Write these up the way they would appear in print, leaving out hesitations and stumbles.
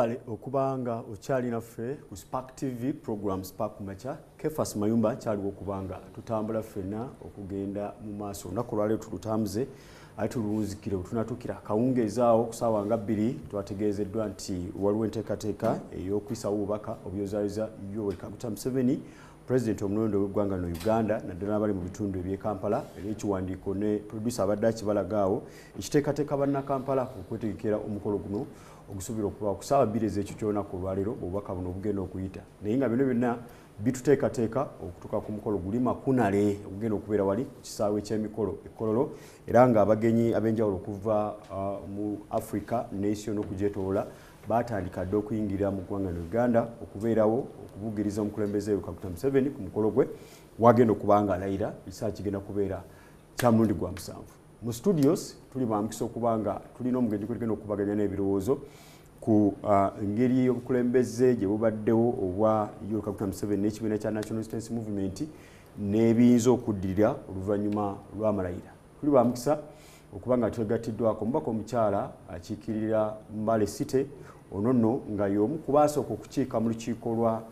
Okuba nga okyali naffe ku Spark TV, program Spark Kumakya. Kefas Mayumba kyaliwo okubanga tutambula ffenna okugenda mu maaso. Olunaku olwaleero tulutambuze ate tuluwunzikire wetunatuukira akawungeezaawo ku saawa nga 2. Twategeezeddwa nti waliwo enteekateeka ey'okuyisawo obubaka obyozayoza Yoweri Kaguta Museveni, pulezidenti omulonde w'eggwanga no Uganda, naddala abali mu bitundu eby'e Kampala. Era ekiwandiiko ne producer abadde akibalagaawo ekiteekateeka bannakampala okwetegekera omukolo guno ogusuubira okuba ku saawa 2 ez'ekyo ky'olunaku olwaleero, obubaka buno obugenda okuyita. Naye nga bino byonna bituteekateeka okutuuka ku mukolo guli makunale ogugenda okubeera wali ku kisaawe ky'emikolo e Kololo, era ng'abagenyi ab'enjawulo okuva mu Africa n'ensi yonna okugyetoola batandika dde okuyingira mu ggwanga no Uganda okubeerawo okubugiriza omukulembeze Kaguta Museveni ku mukolo gwe wagenda okuba nga alayira. Ekisaa kigenda kubeera kya mulundi gwa musanvu. Mu studios tuli bamukisa okuba nga tulina omugenyi gwetugenda okubaganya n'ebirowoozo ku ngeri y'obukulembeze gye bubaddewo obwa Yoweri Kaguta Museveni n'ekibiina kya National Resistance Movement n'ebiyinza okuddirira oluvannyuma lw'amalayira. Tuli bamukisa okuba nga twegattiddwako omubaka omukyala akiikirira Mbale City, ono nno nga y'omu ku baasooka okukiika mu lukiiko lwa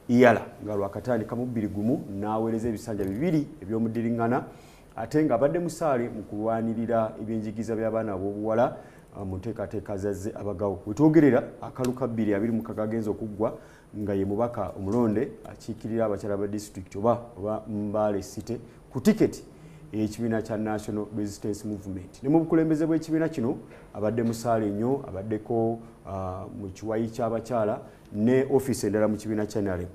EALA nga lwakatandika mu 21 n'aweereza ebisanja bibiri eby'omuddiriŋŋana, ate ng'abadde musaale mu kulwanirira ebyenjigiriza by'abaana ab'obuwala mu nteekateeka zazze abagawo. Wetwogerera akaluka 2026 agenza okuggwa nga ye mubaka omulonde akiikirira abakyala ba disitulikiti oba Mbale City ku tiketi ey'ekibiina kya National Resistance Movement. Ne mu bukulembeze bw'ekibiina kino abadde musaale nnyo, abaddeko mu kiwayi ky'abakyala ne ofiisi endala mu kibiina kya NRM.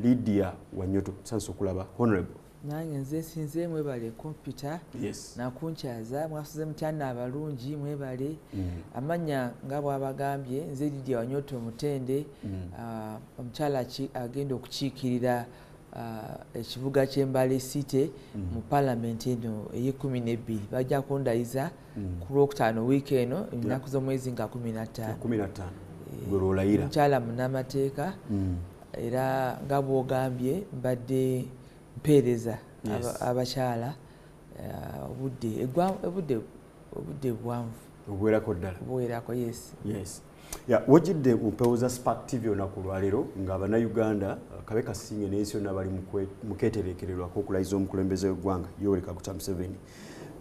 Lydia Wanyoto, tusanyuse okulaba, honorable. Nange nze nsinze, mwebale kompyuta nakunkyaza. Mwasuze mutyana abalungi? Mwebale. Amannya nga bwabagambye, nze Lydia Wanyoto Mutende, omukyala agenda okukiikirira ekibuga ky'Embale City mu palamenti eno ey'e12. Bajja kundayiza ku Lwokutaano wiiki eno, ennaku z'omwezi nga 15. 15 gwe lwolayira. Mukyala munnamateeka, era nga bw'ogambye mbadde mpeereza abakyala obudde buwanvu. Obuwerako ddala. Obuwerako, yes. Yes, yeah, wojjidde mu mpewo za Spark TV olunaku olwaleero ng'abannayuganda kabe kasinge n'ensi yonna bali mu keetereekererwako okulayiza omukulembeze w'eggwanga Yoweri Kaguta Museveni.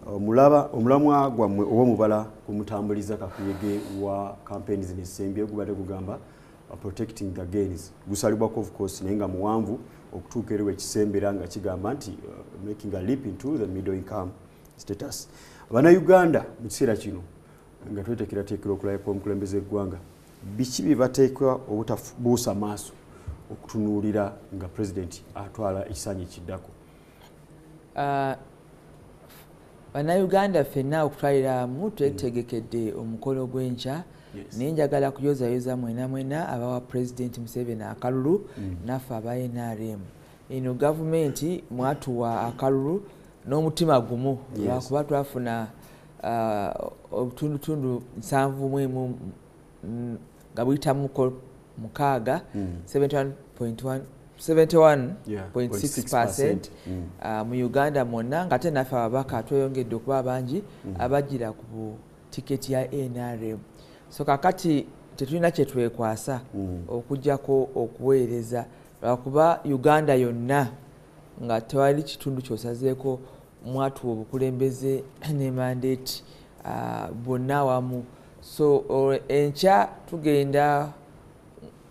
Omulaba omulamwa gwammwe oba omubala gwemutambuliza kakuyege wa campaign zino esembye gubadde gugamba "Protecting the gains". Gusalibwako of course, naye nga muwanvu okutuuka eri wekisembera nga kigamba nti "Making a leap into the middle income status". Abannayuganda mu kiseera kino nga tweteekerateekera okulaya kw'omukulembeze eggwanga, biki bye bateekwa obutabuusa maaso okutunuulira nga pulezidenti atwala ekisanja ekiddako? Bannayuganda ffenna okutwalira awamu twetegekedde omukolo gw'enkya, naye njagala kuyozayoza mwena mwena abawa Pulezidenti Museveni akalulu naffe aba NRM. Eno gavumenti mwatuwa akalulu n'omutima gumu, lwakuba twafuna obutundutundu 71 nga buyitamuko 6, 71.1, 71.6% mu Uganda mwonna, nga ate naffe ababaka tweyongedde okuba abangi abajjira ku tiketi ya NRM. So kakati tetulina kyetwekwasa okugjako okuweereza, lwakuba Uganda yonna nga tewali kitundu kyosazeeko mwatuwa obukulembeze ne mandate bwonna awamu. So enkya tugenda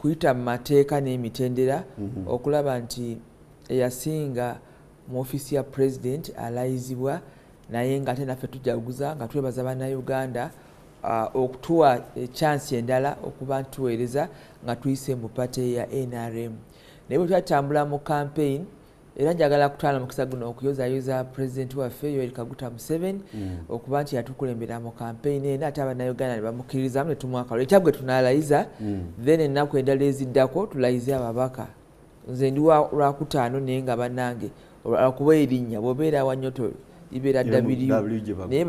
kuyita mu mateeka n'emitendera okulaba nti eyasinga mu ofiisi ya president alayizibwa, naye nga ate naffe tujaguza nga twebaza bannayuganda okutuwa chance endala okuba nti tuweereza nga tuyise mu party ya NRM. Naye bwe twatambula mu campaign, era njagala kutwala mukisa guno okuyozayoza pulezidenti waffe Yoweri Kaguta Museveni okuba nti yatukulembera mu campaign eno, ate abannayuganda ne bamukkirizamu ne tumuwa akalulu. Ekya gwe tunaalayiza, then ennaku endala eziddako tulayize ababaka. Nze ndi Lwakutaano, naye nga bannange lwakuba erinnya bw'obeera Wanyoto libeera W, naye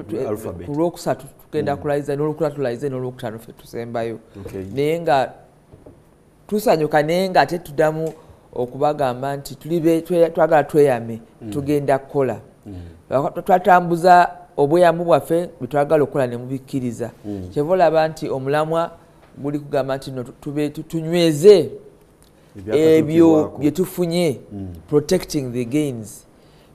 ku Lwokusatu tugenda kulayiza, n'Olwokuna tulayize, n'Olwokutaano ffe tusembayo. Naye nga tusanyuka, naye nga ate tuddamu okubagamba nti twagala tweyame, tugenda kukola. Twatambuza obweyamu bwaffe bwetwagala okukola ne mubikkiriza. Kyeva olaba nti omulamwa Guli kugamba nti no tunyweze ebyo byetufunye, protecting the gains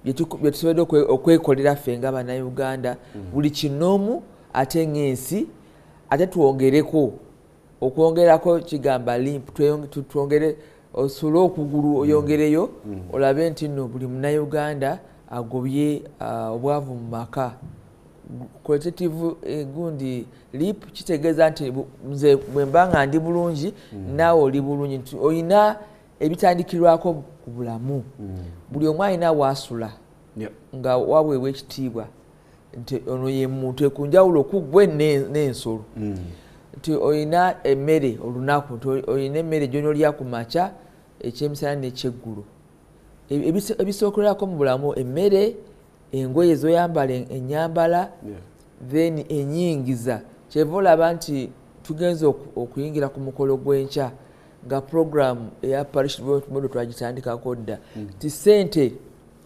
byetusobodde okwekolera ffe nga Bannayuganda buli kinoomu, ate ng'ensi, ate twongereko. Okwongerako kigamba limp, twongere osule okugulu, oyongereyo olabe nti nno buli Munnayuganda agobye obwavu mu maka. Qualitative gundi leap kitegeeza nti nze bwe mba nga ndi bulungi, naawe oli bulungi, nti olina ebitandikirwako ku bulamu. Buli omu alina waasula nga waweebwa ekitiibwa nti ono ye muntu ekunjawulo ku ggwe n'ensolo, nti olina emmere olunaku, nti olina emmere gy'onoolya ku makya, ekyemisana n'ekyeggulo. Ebisookerwako mu bulamu emmere, engoye zoyambala, ennyambala, then enyingiza. Kyeva olaba nti tugenze okuyingira ku mukolo gw'enkya nga program eya parish development model twagitandikako dda, ti ssente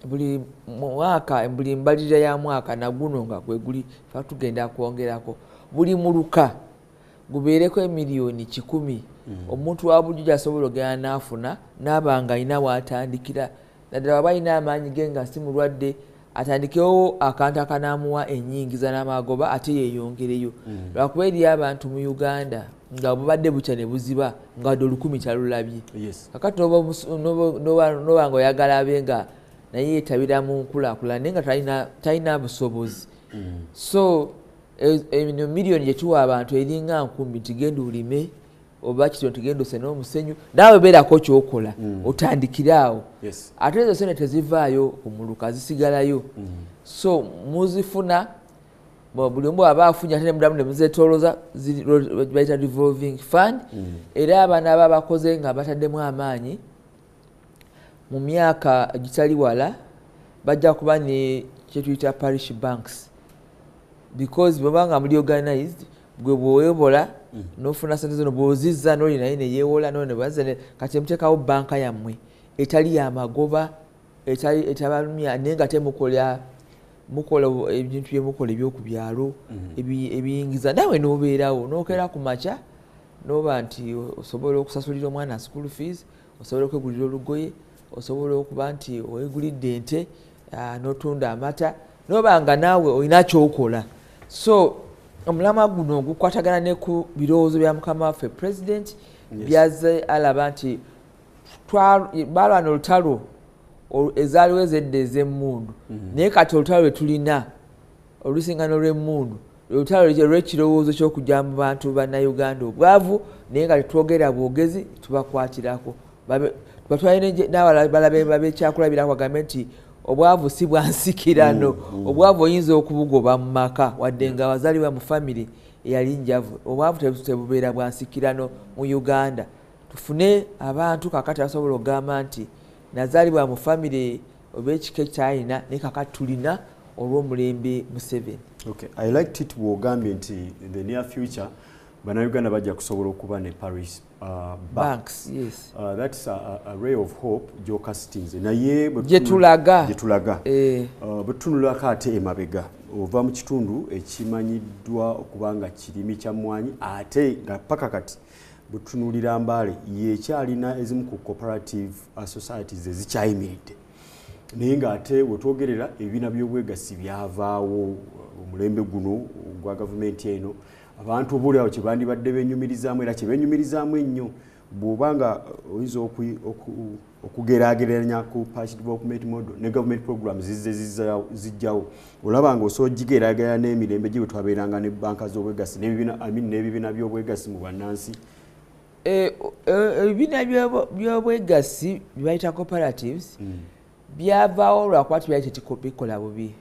buli mwaka, buli mbalirira ya mwaka, naguno nga gwe guli fa tugenda kwongerako, buli muluka gubeereko 100 million omuntu wa bulijjo gyasobola ogenda n'afuna n'aba nga alina w'atandikira, naddala waba alina amaanyi ge nga si mulwadde, atandikewo akantu akanaamuwa ennyingiza n'amagoba ate yeeyongereyo. Lwakuba eriyo abantu mu Uganda nga bubadde bukya ne buziba nga wadde 1000 talulabye. Kakati noba nga oyagala abe nga naye yeetabira mu nkulaakulana, naye nga talina busobozi. So eno miliyoni gyetuwa abantu eringa nkumbi nti genda olime oba kito, nti genda osene omusenyu, naawe beerako kyokola, otandikire awo. Ate ezo sente tezivaayo ku muluka, zisigalayo. So muzifuna buli omu aba afunye, ate nemudamu nemuzetoloza, bayita revolving fund. Era abaana aba bakoze nga bataddemu amaanyi, mu myaka egitali wala bajja kuba ne kyetuyita parish banks, because bweba nga muli organized, gwe bweweebola nofuna sente zino, bwozizza noli naye neyeewola none, kati muteekawo banka yammwe etali yamagoba, etabalumya, naye nga temukola, mukola ebintu byemukola ebyokubyalo ebiyingiza, naawe nobeerawo nokeera ku makya noba nti osobola okusasulira omwana school fees, osobola okwegulira olugoye, osobola okuba nti owegulidde ente notunda amata, noba nga naawe olina kyokola. So omulamwa guno gukwatagana ne ku birowoozo bya mukama waffe President byaze alaba nti balwana olutalo ezaaliwo ezedda ez'emmundu, naye kati olutalo lwe tulina olusinga n'olwemmundu, olutalo olw'ekirowoozo ky'okujja mu bantu Bannayuganda obwavu, naye nga tetwogera bwogezi, tubakwatirako batwale n'abalala balabe babekyakulabirako, bagambe nti obwavu si bwansikirano. Obwavu oyinza okubugoba mu maka wadde nga wazaalibwa mu famire eyali njavu. Obwavu tebubeera bwansikirano mu Uganda. Tufune abantu kakati abasobola okugamba nti nazaalibwa mu famire oba ekika ekyalina, naye kakati tulina olw'omulembe Museveni. Okay. I liked it bw'ogambye nti in the near future Bannayuganda bajja kusobola okuba ne parish banks. Yes. That's a ray of hope gy'ocastinze, naye gye tulaga. Gye tulaga. Bwe tutunulako ate emabega, ova mu kitundu ekimanyiddwa okuba nga kirimi kya mmwanyi, ate nga paka kati bwe tutunuulira Mbaale yekyalina ezimu ku cooperative societies ezikyayimiridde, naye ng'ate wetwogerera ebibiina by'obwegassi byavaawo omulembe guno ogwa gavumenti eno. Abantu obaoliawo kyebandibadde benyumirizaamu era kyebenyumirizaamu ennyo, bw'oba nga oyinza okugeraageranya ku parish development model ne government program zizze zijjawo, olaba nga osobola ogigeraageranya n'emirembe gye bwe twabeeranga ne banka z'obwegassi n'ebibiina, I mean, n'ebibiina by'obwegassi mu bannansi. Ebibiina by'obwegassi byebayita cooperatives byavaawo lwakuba tubyali bikola bubi.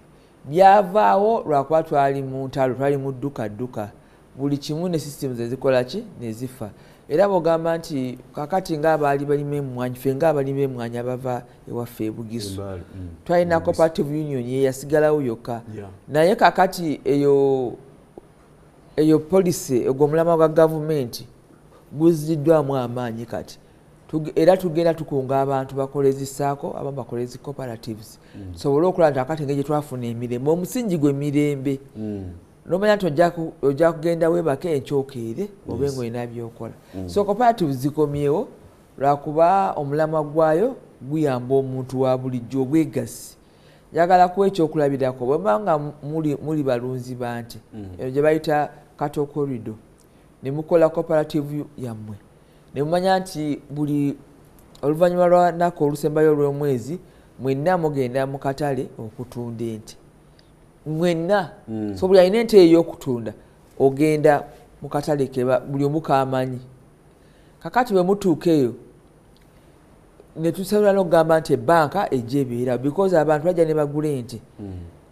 Byavaawo lwakuba twali mu ntalo, twali mu dduka dduka, buli kimu ne systems ezikola ki nezifa. Era bwogamba nti kakati ngaabaali balima emmwanyi, ffe ngaabalima emmwanyi abava ewaffe ebugisu, twalina cooperative union yeyasigalawo yokka. Naye kakati eyo policy, ogwo omulamwa gwa gavumenti guzziddwamu amaanyi kati. Era tugenda tukunga abantu bakole zi SACCO, abamu bakole zi cooperatives, tusobole okulaba nti akati engeri gye twafuna emirembe, omusingi gw'emirembe. Nomanya nti ojja kugenda weebake enkyokeere obe ng'olina byokola. So cooperative zikomyewo lwakuba omulamwa gwayo guyamba omuntu wa bulijjo, obwegassi. Njagala kuwa ekyokulabirako, bwe nga muli balunzi ba nte, eyo gye bayita cattle corridor, ne mukola cooperative yammwe, ne mumanya nti buli oluvannyuma lwa nnaku olusembayo olw'omwezi mwenna mugenda mu katale okutunda ente mwenna. So buli alina ente ey'okutunda ogenda mu katale keba buli omu kamanyi. Kakati bwe mutuuka eyo ne tusobola n'okugamba nti ebbanka ejja ebeera, because abantu bajja ne bagula ente,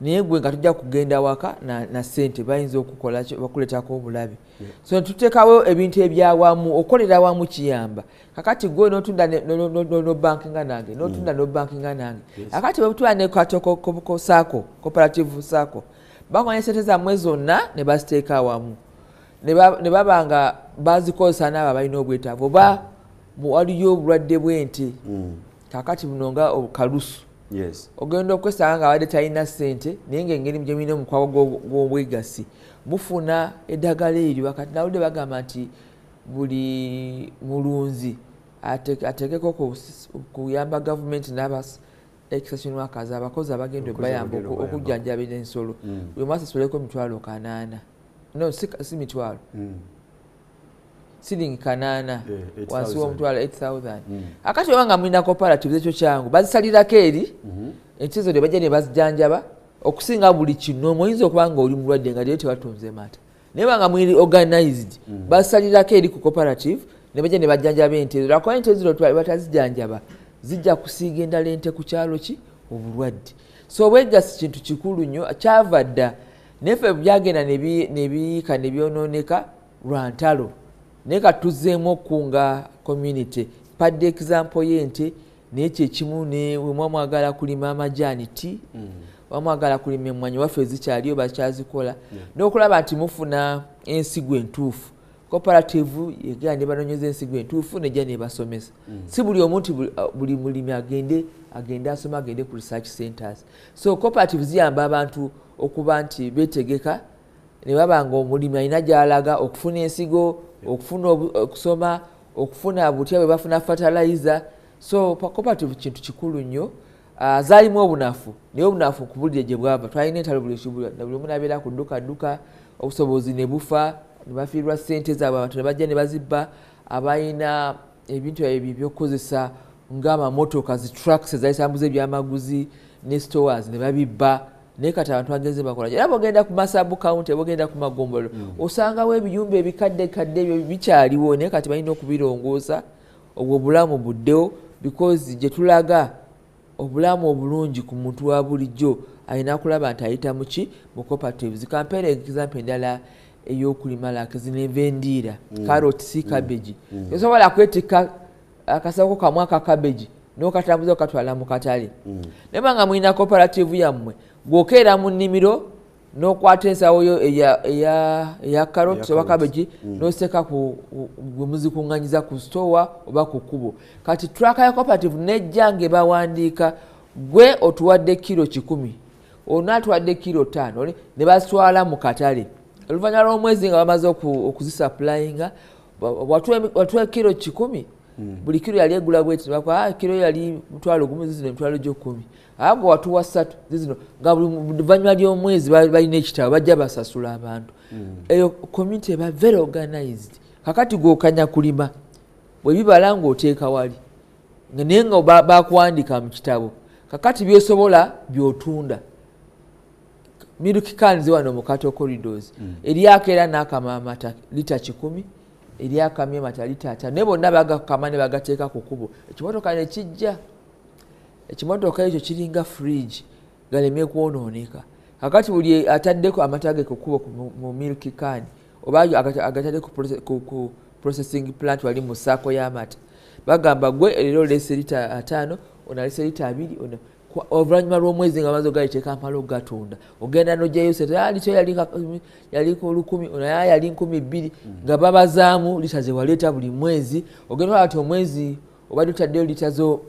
naye gwe nga tujja kugenda waka na ssente bayinza okukola bakuleetako obulabe. So netuteekawo ebintu ebyawamu, okolera awamu kiyamba. Kakati gwe notunda nobankinga nange, notunda nobankinga nange. Kakati bwe ne katoko SACCO, cooperative SACCO, bakwanya sente zammwe zonna ne baziteeka awamu, ne baba nga bazikozesa n'abo abalina obwetaavu, oba waliyo obulwadde bw'ente kakati buno nga kalusu. Ogenda okwesanga nga abadde talina ssente, naye ngaengeri gyemulina omukwago gw'obwegassi mufuna eddagala eryo. Wakati nawulidde bagamba nti buli mulunzi ateekeko kuyamba gavumenti n'aba extension workers, abakozi abagenda obayamba okujjanjaba ensolo, buli omu asasuleko 800,000, no si mitwalo, siringi 800 wansi w'omutwalo, 8000. Akati oba nga mulina cooperative, ekyo kyangu, bazisalirako eri ente zo ne bajja ne bazijanjaba okusinga buli kino. Oyinza okuba nga oli mulwadde nga leero tebatunze mata, naye banga muli organized, basalirako eri ku cooperative ne bajja ne bajjanjaba ente ezo, lwakuba ente zino batazijanjaba zijja kusiiga endala ente ku kyalo ki obulwadde. So obwegassi kintu kikulu nnyo, kyava dda, naye ffe byagenda ne biyiika ne byonooneka lwa ntalo, naye katuzzeemu okukunga community. Padde example y'ente, naye kyekimu ne wemwa mwagala kulima amajaani ti, wamwagala kulima emmwanyi, waffe zikyaliyo bakyazikola, n'okulaba nti mufuna ensigo entuufu. Cooperative yegenda ne banoonyeza ensigo entuufu, nejja nebasomesa. Si buli omu nti buli mulimi agende asome, agende ku research centers. So cooperative ziyamba abantu okuba nti betegeka, ne baba nga omulimi alina gy'alaga okufuna ensigo, okufuna okusoma, okufuna butya bwe bafuna fertilizer. So cooperative kintu kikulu nnyo. Zaalimu obunafu, naye obunafu kubulire gye bwava, twalina entalo, buli omu nabeera ku dduka dduka, obusobozi ne bufa, ne bafiirwa ssente zaabwe, abantu ne bajja ne bazibba. Abalina ebintu ebyo ebyokukozesa ng'amamotoka, zi trucks ezayisambuza ebyamaguzi ne stores, ne babibba. Naye kati abantu bagenze bakola. Era bwogenda ku ma sub county, bwogenda ku magombolo, osangawo ebiyumba ebikadde kadde, ebyo bikyaliwo, naye kati balina okubirongoosa, obwo obulamu buddewo, because gye tulaga obulamu obulungi ku muntu wa bulijjo alina kulaba nti ayita muki mu cooperatives. Kampeera example endala ey'okulima, like zino enva endiira, carrots, cabbage. Tosobola kwetikka akasawo kamu aka cabbage n'okatambuza okatwala mu katale, naye banga mulina cooperative yammwe, gwokeera mu nnimiro n'okwata ensawo yo eya carrots oba cabbage, n'oseka gwe muzikuŋŋanyiza ku store oba ku kkubo. Kati truck ya cooperative nejja nga ebawandiika, gwe otuwadde kiro 100, ono atuwadde kiro 5, ne bazitwala mu katale. Oluvannyuma lw'omwezi nga bamaze okuzisupplyinga, watuwa kiro 100, buli kiro yali egula bweti, ah, kiro yali 10,000, zizino 10,000, ago watuwa 3 zizino, nga buli luvannyuma ly'omwezi balina ekitabo, bajja basasula abantu. Eyo community eba very organized. Kakati gwokanya kulima, bwe bibala ng'oteeka wali, naye nga bakuwandika mu kitabo, kakati byosobola byotunda. Milk cans wano mu cattle corridors, eryako era n'akama amata lita 100, eryakamya amata lita 50, naye bonna bagakama ne bagateeka ku kkubo, ekimotoka ne kijja. Ekimotoka ekyo kiringa fridge, galeme kwonooneka. Kakati buli ataddeko amata ge ku kkubo mu milk can, oba agatadde ku processing plant wali mu SACCO y'amata, bagamba gwe leero oleese lita 50, ono aleese lita 20. Oluvannyuma lw'omwezi nga bamaze ogaleta Kampala ogatunda, ogenda nogyayo sente, ah, lita yali 1000, ono yali 2000, nga babazaamu lita zewaleeta buli mwezi. Ogenda olaba ti omwezi obadde otaddeyo lita zo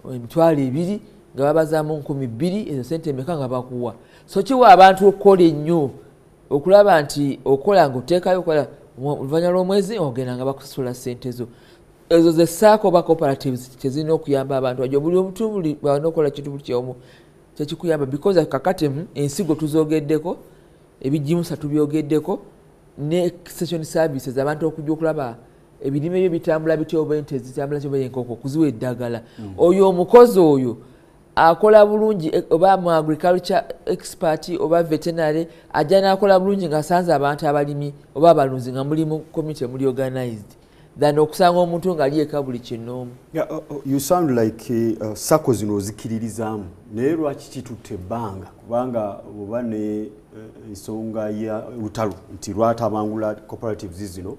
20,000, nga babazaamu 2000, ezo sente emeka nga bakuwa. So kiwa abantu okukola ennyo. Okulaba nti okola ng'oteekayo, okola, oluvannyuma lw'omwezi ogenda nga bakusasula ssente zo. Ezo ze SACCO oba cooperatives kyezirina okuyamba abantu ajo. Buli omuntu, buli bw'alina okukola kintu buli kyomu kyekikuyamba, because kakati ensigo tuzogeddeko, ebigimusa tubyogeddeko, ne extension services, abantu okujja okulaba ebirime byo bitambula bitya, oba ente zitambula zitya, oba enkoko kuziwa eddagala. Oyo omukozi oyo akola bulungi, oba mu agriculture expert oba veterinary, ajja n'akola bulungi ng'asanze abantu abalimi oba abalunzi nga muli mu community, muli organized, than okusanga omuntu ng'ali eka buli kinoomu. Yeah, you sound like SACCO zino ozikiririzaamu, naye lwaki kitutte ebbanga? Kubanga oba ne ensonga ya lutalo nti lwatabangula cooperatives zino,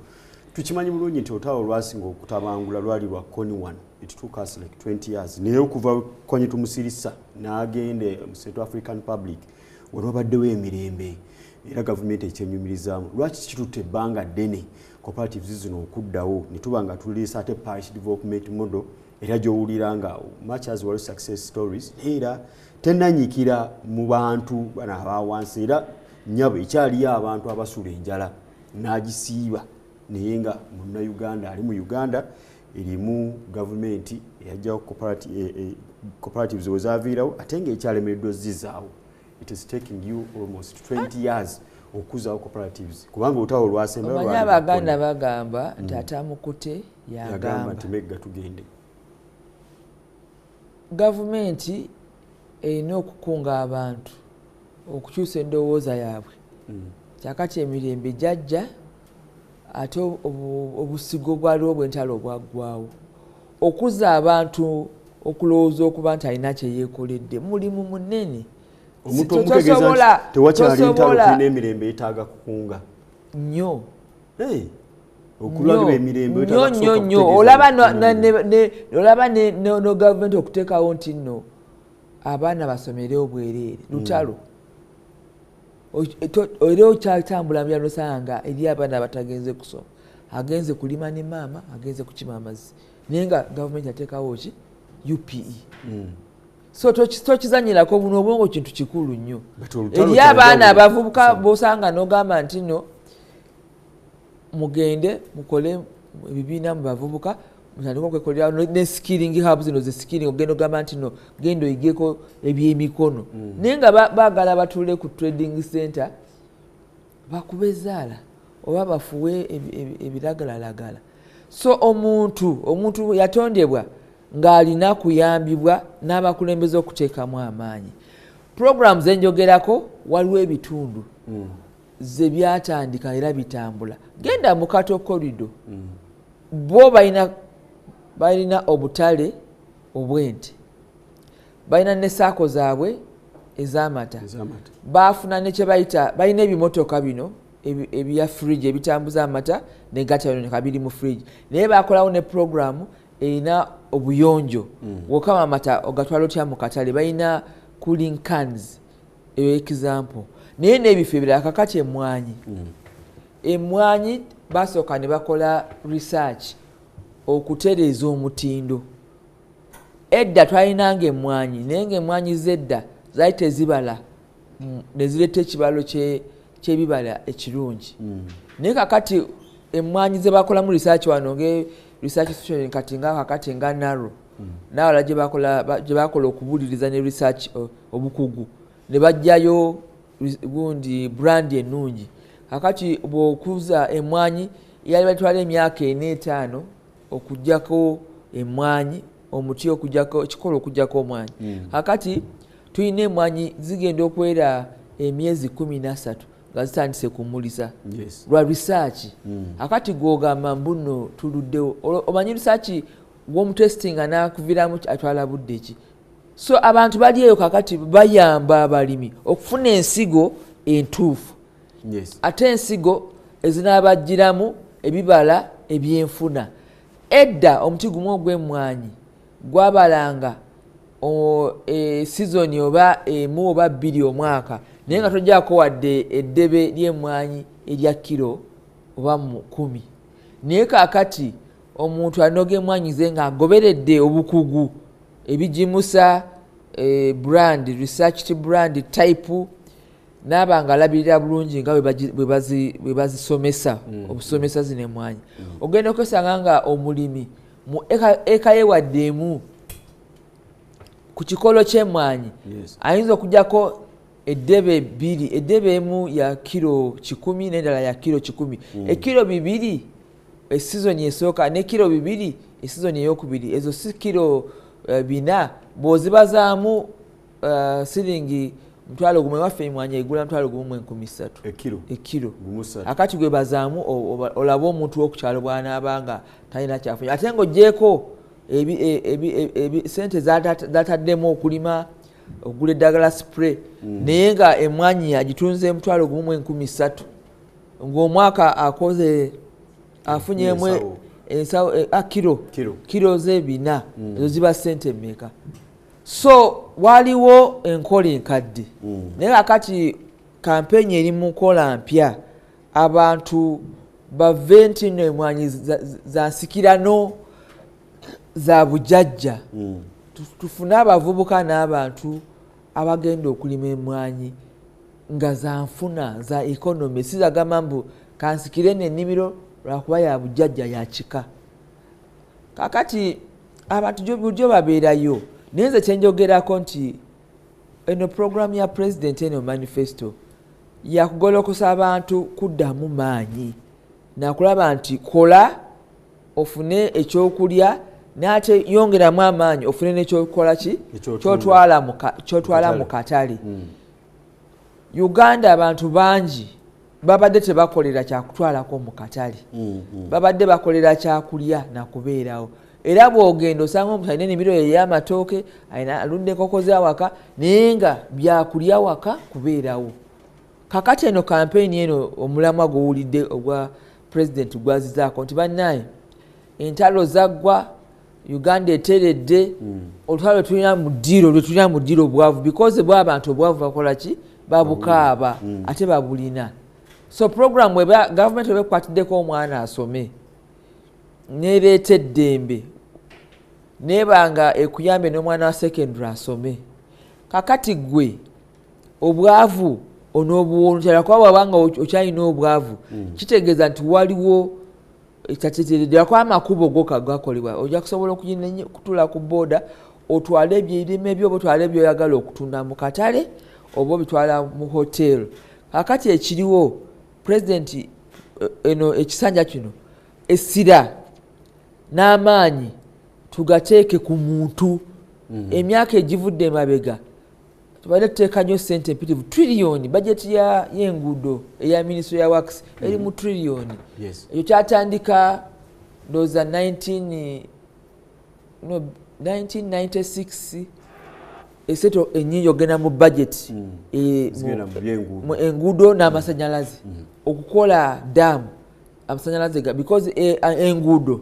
tukimanyi bulungi nti olutalo lwasinga okutabangula lwali lwa Kony wano. It took us like 20 years, naye okuva Kony tumusirisa n'agende mu Central African Republic, wano wabaddewo emirembe era gavumenti ekyenyumirizaamu. Lwaki kitutte ebbanga ddene cooperatives zino okuddawo, ne tuba nga tuliisa ate parish development model, era gy'owulira nga much as waliwo success stories, naye era tenanyikira mu bantu bano abawansi? Era nyabo ekyaliyo abantu abasula enjala n'agisiiba, naye nga munnayuganda ali mu Uganda erimu gavumenti eyajjawo cooperatives we zaviirawo, ate ng'ekyalemereddwa ozizaawo. It is taking you almost 20 years okuzaawo cooperatives, kubanga olutalo lwasembayo Omanyi lwali Abaganda lwa bagamba nti atamukute yagamba yagamba nti megga tugende. Gavumenti erina okukunga abantu okukyusa endowooza yaabwe. Kyakati emirembe jajja, ate obusigo bwaliwo bwentalo bwaggwawo. Okuzza abantu okulowooza okuba nti alina kyeyeekoledde mulimu munene. Omuntu omutegeeza nti tewakyali ntalo, tulina emirembe, yeetaaga kukunga. Nnyo. Hey, okulabira emirembe Nnyo. wetaaga Nnyo. kusooka Nnyo. kutegeeza Olaba nti olaba no gavumenti okuteekawo nti nno abaana basomere obwereere, lutalo. Era okyatambula mubyalo, nosanga nga eri abaana abatagenze kusoma, agenze kulima ne maama, agenze kukima amazzi, naye nga gavumenti yateekawo ki UPE. So tokizanyirako buno obwongo, kintu kikulu nnyo. But olutalo Eri abaana kyanjawulo. abavubuka bosanga nogamba nti no mugende mukole ebibiina mu bavubuka, mutandike okwekolera ne skilling hub zino ze skilling, ogenda ogamba nti no genda oyigeko ebyemikono, naye nga baagala batuule ku trading center bakube ezaala oba bafuwe ebiragalalagala. So omuntu yatondebwa ng'alina kuyambibwa n'abakulembeze okuteekamu amaanyi. Programs zenjogerako, waliwo ebitundu ze byatandika era bitambula. Genda mu Cattle Corridor, bo balina obutale obw'ente, balina ne SACCO zaabwe ez'amata. Ez'amata. Baafuna ne kyebayita, balina ebimotoka bino ebya fridge ebitambuza amata negataboneka biri mu fridge, naye bakolawo ne programu erina obuyonjo. Wokama amata ogatwala otya mu katale, balina cooling cans, eyo example. Naye n'ebifo ebirala, kakati emwanyi basooka ne bakola research okutereeza omutindo. Edda twalinanga emwanyi, naye nga emwanyi zedda zaali tezibala, nezireeta ekibalo kyebibala ekirungi. Naye kakati emwanyi zebakolamu research wano nge research institution, kati nga kakati nga naro nawala gye bakola okubuliriza ne research, obukugu, ne bajjayo gundi brand ennungi. Kakati bw'okuza emwanyi yali batwala emyaka ena etaano okugjako emwanyi, omuti okugjako ekikolo, okugjako omwanyi. Kakati tulina emwanyi zigenda okwera emyezi 13 nga zitandise kumulisa lwa research. Akati gwogamba mbuno tuluddewo. Omanyi research gwomutestinga nakuviramu atwala budde ki? So abantu bali eyo kakati bayamba abalimi okufuna ensigo entuufu, ate ensigo ezinaabagiramu ebibala ebyenfuna. Edda omuti gumu ogw'emmwanyi gwabalanga sizoni oba emu oba bbiri omwaka, naye nga tojjako wadde eddebe ly'emmwanyi erya kiro oba mu 10. Naye kaakati omuntu anoga emmwanyi ze ng'agoberedde obukugu, ebigimusa, brand researched brand type. N'aba nga alabirira bulungi nga bwe bazisomesa, obusomesa zino emmwanyi, ogenda okwesanga nga omulimi mu eka ye wadde emu ku kikolo ky'emmwanyi ayinza okugyako eddebe 2, eddebe emu ya kiro 100 n'endala ya kiro 100. Ekiro 2 esizoni esooka ne kiro 2 esizoni eyokubiri, ezo si kiro 4, bw'ozibazaamu siringi 1,000. Ewaffe emmwanyi egula 1,300 ekiro. Akati gwe bazaamu olaba omuntu w'okukyalo bw'anaaba nga talina kyafunye, ate ng'oggyeeko sente zataddemu okulima, okugula eddagala spray, naye nga emmwanyi agitunze 1,300, ng'omwaka akoze afunyemu ensawo kiro ze 4, ezo ziba sente mmeka? So waliwo enkola enkadde, naye kakati kampeyini eri mu nkola mpya. Abantu bave nti nno emmwanyi za nsikirano za bujjajja. Tufune abavubuka n'abantu abagenda okulima emmwanyi nga za nfuna za economy, si zagamba mbu kansikire n'ennimiro lwakuba ya bujjajja ya kika. Kakati abantu bulijjo babeerayo, naye nze kyenjogerako nti eno programu ya pulezidenti, eno manifesto yakugolokosa abantu kuddamu maanyi nakulaba nti kola ofune ekyokulya, n'ate yongeramu amaanyi ofune n'ekyokukola ki kyotwala mu katale. Uganda abantu bangi babadde tebakolera kyakutwalako mu katale, babadde bakolera kyakulya nakubeerawo. Era bw'ogenda osanga omuntu alina ennimiro ye ey'amatooke, alunda enkoko z'awaka, naye nga byakulya waka kubeerawo. Kakati eno kampeyini eno omulamwa gw'owulidde ogwa pulezidenti gwazizaako nti bannaye entalo zaggwa, Uganda eteredde, olutalo lwe tulina mu ddiiro, lwe tulina mu ddiiro obwavu, because bw'abantu obwavu bakola ki? Babukaaba, ate babulina. So program eba gavumenti eba ekwatiddeko omwana asome nereeta eddembe, neeba nga ekuyambe n'omwana wa secondary asome. Kakati gwe obwavu onoobuwonkyala, kuba bwabanga okyalina obwavu, kitegeeza nti waliwo ekyatetereddwa amakubo go gakolebwa, ojja kusobola okutuula ku booda otwale ebirime byo oba otwale ebyoyagala okutunda mu katale oba obitwala mu hotel. Kakati ekiriwo, pulezidenti eno ekisanja kino essira n'amaanyi tugateeke ku muntu. Emyaka egivudde emabega tubadde tuteeka nnyo sente empitirivu, triliyoni, bajeti y'enguudo eya ministry ya works eri mu triliyoni. Ekyo kyatandika ndowooza 19, no, 1996, esente ennyingi ogenda mu budget mu enguudo n'amasanyalaze, okukola daamu, amasanyalaze, because enguudo,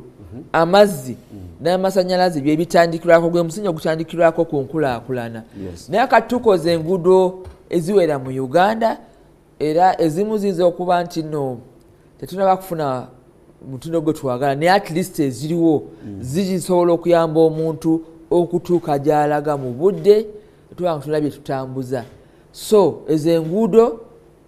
amazzi n'amasanyalaze byebitandikirwako, gwe musingi ogutandikirwako ku nkulaakulana. Naye kati tukoze enguudo eziwera mu Uganda, era ezimu ziyinza okuba nti no tetunaba kufuna mutindo gwe twagala, naye at least eziriwo zisobola okuyamba omuntu okutuuka gy'alaga mu budde, tuba nga tulabye tutambuza. So ezo enguudo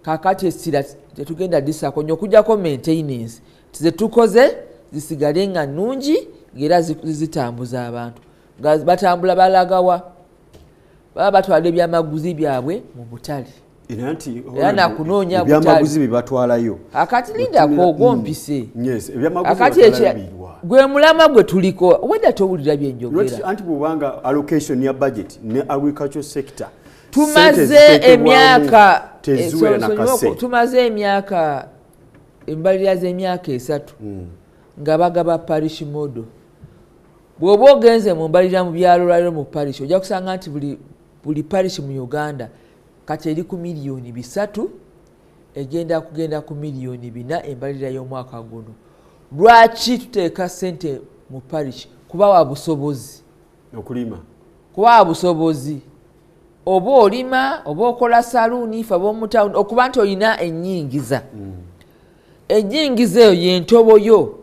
kakati essira tetugenda disako nnyo okujjako maintenance, zetukoze zisigale nga nnungi ngaera zitambuza abantu nga batambula balagawa, baba batwala ebyamaguzi byabwe mu butale. Era nti Era nakunoonya ebyamaguzi bye batwalayo. Akati lindako ogwompise. Yes, ebyamaguzi akati batwalayo biirwa. Gwe mulama gwe tuliko, obwedda towulira byenjogera. Anti bwobanga allocation ya budget ne agriculture sector tumaze ziteekebwamu emyaka teziwera na kase. Tumaze emyaka, embalirira z'emyaka 3 nga bagaba parish model. Bw'oba ogenze mu mbalirira mu byalo lwaliro mu parish, ojja kusanga nti buli parish mu Uganda kati eri ku miliyoni 3, egenda kugenda ku miliyoni 4 embalirira y'omwaka guno. Lwaki tuteeka ssente mu parish? Kubawa busobozi okulima, kubawa busobozi, oba olima oba okola saluuni, fe ab'omutawuni, okuba nti olina ennyingiza. Ennyingiza eyo yentobo yo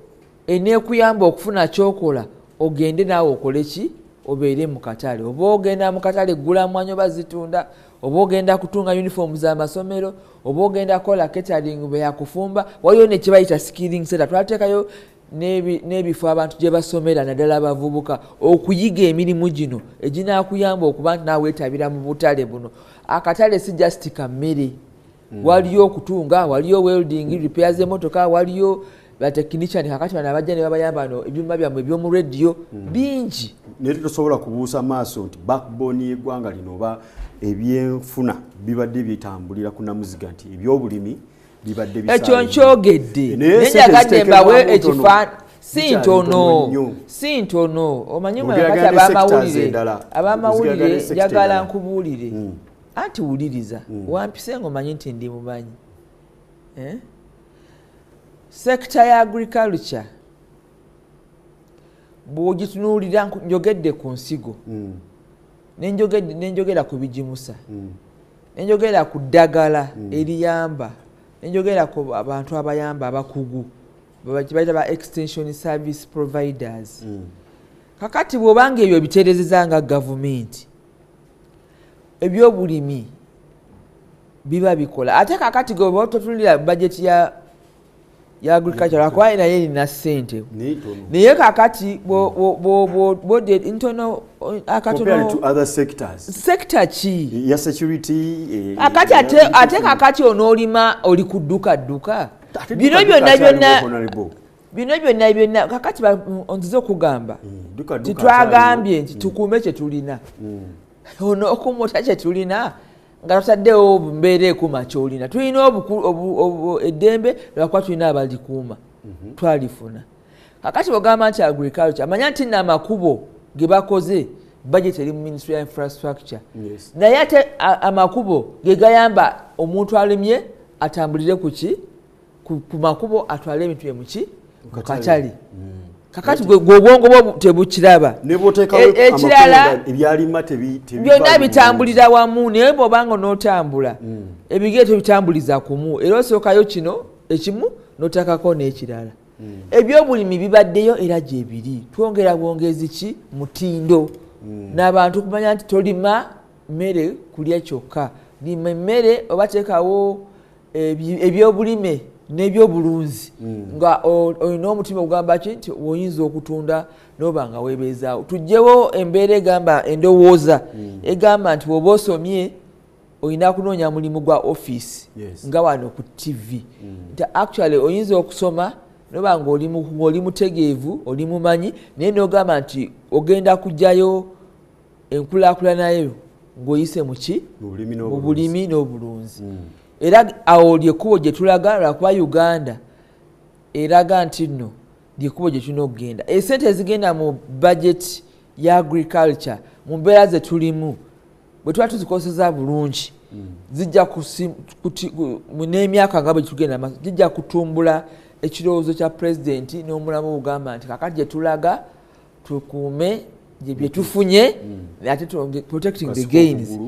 eneekuyamba okufuna kyokola, ogende naawe okole ki? Obeere mu katale, oba ogenda mu katale gula mwanyi oba zitunda, oba ogenda kutunga uniform z'amasomero, oba ogenda kukola catering beyakufumba. Waliyo nekibayita skilling center, twateekayo n'ebifo abantu gye basomera, naddala abavubuka, okuyiga emirimu gino eginaakuyamba okuba nti naawe weetabira mu butale buno. Akatale si just ka mmere. Waliyo okutunga, waliyo welding, repairs emotoka, waliyo batechnician. Kakati bano abajja ne babayamba no ebyuma byammwe ebyomu rediyo bingi. Naye tosobola kubuusa maaso nti backbone y'eggwanga lino oba ebyenfuna bibadde bitambulira ku namuziga, nti ebyobulimi bibadde Ekyo nkyogedde, naye njagadde mbawe ekifaananyi. Si ntono, si ntono. Omanyi kati abamawulire, abamawulire, njagala nkubuulire. Anti wuliriza, wampise nga omanyi nti ndi mumanyi, eh? Sector ya agriculture bw'ogitunuulira, njogedde ku nsigo, nenjogera ku bigimusa, nenjogera ku ddagala eriyamba, nenjogera ku abantu abayamba abakugu bayita ba extension service providers. Kakati bw'obanga ebyo biterezeza nga gavumenti, ebyobulimi biba bikola. Ate kakati gwe totunulira bajeti ya agriculture, lwakuba naye erina ssente, naye kakati ntono akatono. Sector ki? Eh, akati ate kakati onoolima oli kudduka dduka bino byonna byonna, bino byonna byonna. Kakati nzize okugamba titwagambye nti tukuume kyetulina. Ono okumuta kyetulina nga tutaddewo mbeera ekuuma kyolina. Tulina eddembe lwakuba tulina abalikuuma. Twalifuna. Kakati bwogamba nti agriculture, manya nti namakubo ge bakoze, budget eri mu Ministry ya Infrastructure, naye ate amakubo ge gayamba omuntu alimye atambulire kuki ku makubo, atwale ebintu bye muki mukatale. Kakati gwe obwongo bwo tebukiraba. Ekirala byonna bitambulira wamu, naye bwobanga n'otambula ebigere tobitambuliza kumu, era osookayo kino ekimu n'otakako n'ekirala. Ebyobulimi bibaddeyo era gyebiri, twongera bwongezi ki mutindo n'abantu kumanya nti tolima mmere kulya kyokka, lima emmere oba teekawo ebyobulime n'ebyobulunzi nga olina omutima ogugamba ki nti oyinza okutunda noba nga weebeezaawo. Tugyewo embeera egamba, endowooza egamba nti bw'oba osomye olina kunoonya mulimu gwa offisi nga wano ku TV, nti actually oyinza okusoma noba nga oli mutegeevu, oli mumanyi, naye nogamba nti ogenda kugjayo enkulaakulanayo ng'oyise muki mu bulimi n'obulunzi. Era awo lyekkubo gye tulaga, lwakuba Uganda eraga nti nno lyekkubo gye tulina okugenda. Esente ezigenda mu budget ya agriculture, mu mbeera ze tulimu, bwe tuba tuzikozesa bulungi, zijja n'emyaka nga bwe tugenda maaso zijja kutumbula ekirowoozo kya pulezidenti n'omulamu ogugamba nti kakati gye tulaga tukuume bye tufunye, ate protecting the gains,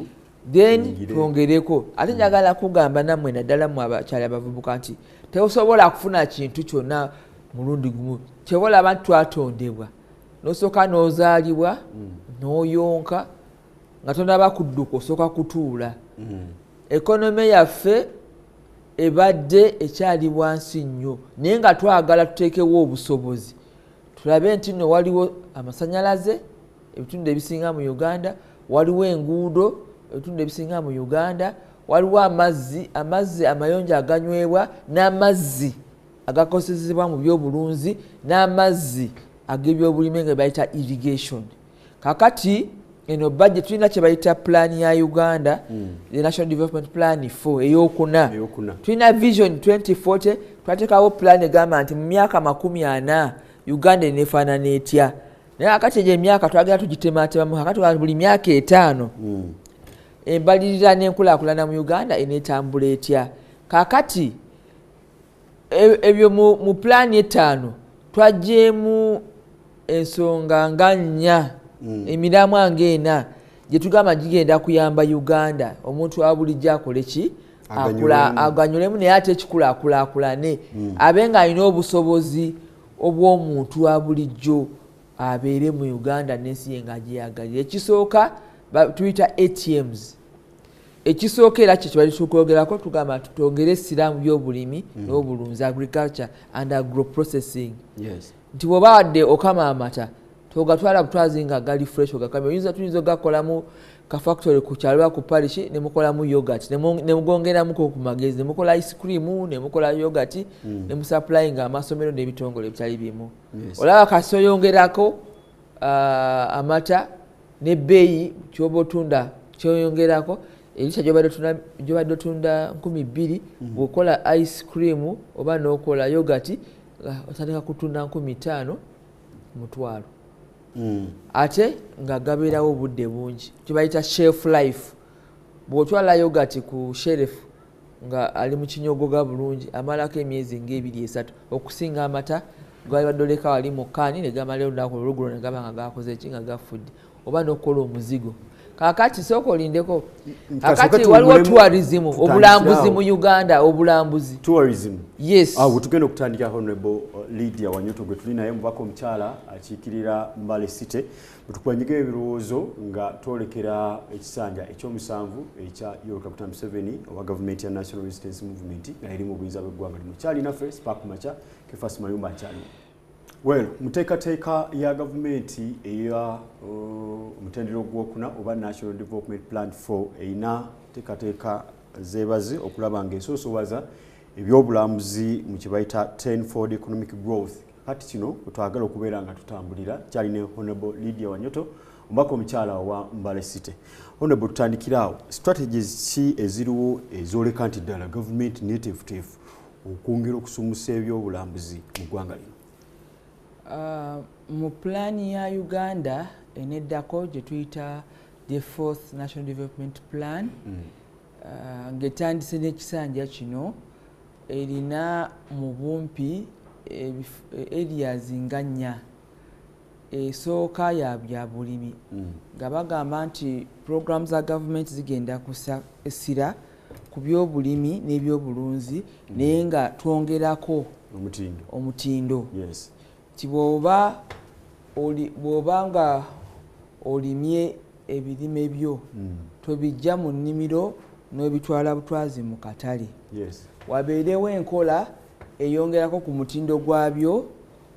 then twongereko. Ate njagala kugamba nammwe, naddala mu abakyali abavubuka, nti teosobola kufuna kintu kyonna mulundi gumu. Kyebalaba nti twatondebwa, nosooka n'ozaalibwa, n'oyonka nga tonaba kudduka, osooka kutuula. Economy yaffe ebadde ekyali wansi nnyo, naye nga twagala tuteekewo obusobozi, tulabe nti nno waliwo amasanyalaze ebitundu ebisinga mu Uganda, waliwo enguudo ebitundu ebisinga mu Uganda, waliwo amazzi, amazzi amayonjo aganywebwa, n'amazzi agakozesebwa mu byobulunzi, n'amazzi ag'ebyobulime nga bayita irrigation. Kakati eno budget tulina kye bayita plan ya Uganda, the National Development Plan 4 eyokuna. Tulina Vision 2040, twateekawo plan egamba nti mu myaka 40 Uganda eneefaanana etya. Naye kakati egyo emyaka twagenda tugitematemamu. Kakati buli myaka 5 embalirira n'enkulaakulana mu Uganda eneetambula etya? Kakati ebyo mu pulaani 5 twagyemu ensonga nga nnya, emiramwa nga ena gyetugamba gigenda kuyamba Uganda, omuntu wa bulijjo akole ki, aganyulemu, naye ate ekikulu akulaakulane, abe nga alina obusobozi obw'omuntu wa bulijjo. abeere mu Uganda n'ensi ye ng'agyeyagalira. Ekisooka tuyita ATMs. Ekisooka era kye kibali tukwogerako, tugamba nti twongere essira mu byobulimi n'obulunzi, agriculture and agro processing. Nti bw'oba wadde okama amata, togatwala butwazi nga gali fresh ogakamye. Oyinza, tuyinza ogakolamu ka factory ku kyalo, ku parish, ne mukolamu yogurt, ne mugongeramuko ku magezi, ne mukola ice cream, ne mukola yogurt, ne musupplyinga amasomero n'ebitongole ebitali bimu. Olaba kasi oyongerako amata n'ebbeeyi kyoba otunda kyoyongerako. Erisa gyobadde otunda 2000, bw'okola ice cream oba n'okola yogurt, otandika kutunda 5000, 1000. Ate nga gabeerawo obudde bungi, kyebayita shelf life. Bw'otwala yogurt ku shelf nga ali mu kinyogoga bulungi, amalako emyezi ngaebiri esatu, okusinga amata galibadde oleka wali mu kaani ne gamalayo olunaku olugulo ne gaba nga gakoze ki, nga gafudde. Oba n'okukola omuzigo. Kakati sooka olindeko. Kakati waliwo tourism, obulambuzi mu Uganda, obulambuzi. Tourism. Yes. Awo tugenda okutandika. Honorable Lydia Wanyoto gwe tuli naye, mubaka omukyala akiikirira Mbale City, bwetukubanyiga ebirowoozo nga twolekera ekisanja ekyomusanvu ekya Yoweri Kaguta Museveni owa gavumenti ya National Resistance Movement nga eri mu buyinza bw'eggwanga lino. Kyalinaffe Spark Macha, Kefas Mayumba nkyaliwo. Well, muteekateeka ya gavumenti eya omutendera ogwokuna oba National Development Plan 4 erina teekateeka zeebaze okulaba ng'esoosowaza ebyobulambuzi mu kye bayita tenfold economic growth. Kati kino twagala okubeera nga tutambulira kyalina Honorable Lydia Wanyoto, omubaka omukyala owa Mbale City. Honorable, tutandikiraawo, strategies ki eziriwo ezooleka nti ddala gavumenti neeteefuteefu okwongera okusumusa ebyobulambuzi mu ggwanga lino? Mu pulaani ya Uganda eneddako gye tuyita the fourth National Development Plan, ng'etandise n'ekisanja kino, erina mu bumpi areas nga nnya. Esooka ya bya bulimi, nga bagamba nti programu za gavumenti zigenda kussa essira ku byobulimi n'ebyobulunzi, naye nga twongerako omutindo. Omutindo. Ti bw'oba nga olimye ebirime byo, tobijja mu nnimiro n'obitwala butwazi mu katale. Wabeerewo enkola eyongerako ku mutindo gwabyo,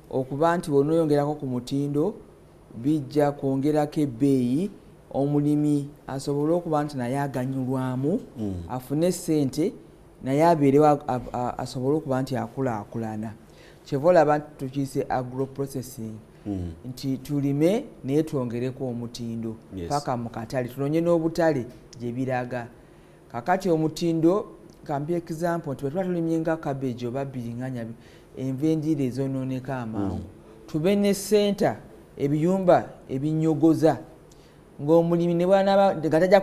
okuba nti bw'onoyongerako ku mutindo bijja kwongerako ebbeeyi, omulimi asobole okuba nti naye aganyulwamu, afune ssente, naye abeerewo asobole okuba nti akulaakulana. Kyeva olaba nti tukiyise agro processing, nti tulime naye twongereko omutindo paka mu katale, tunoonye n'obutale gye biraga. Kakati omutindo, kampi example nti bwe tuba tulimye nga cabbage oba biringanya, enva endiira ezonooneka amangu, tube ne center, ebiyumba ebinyogoza, ng'omulimi ne bwanaaba nga tajja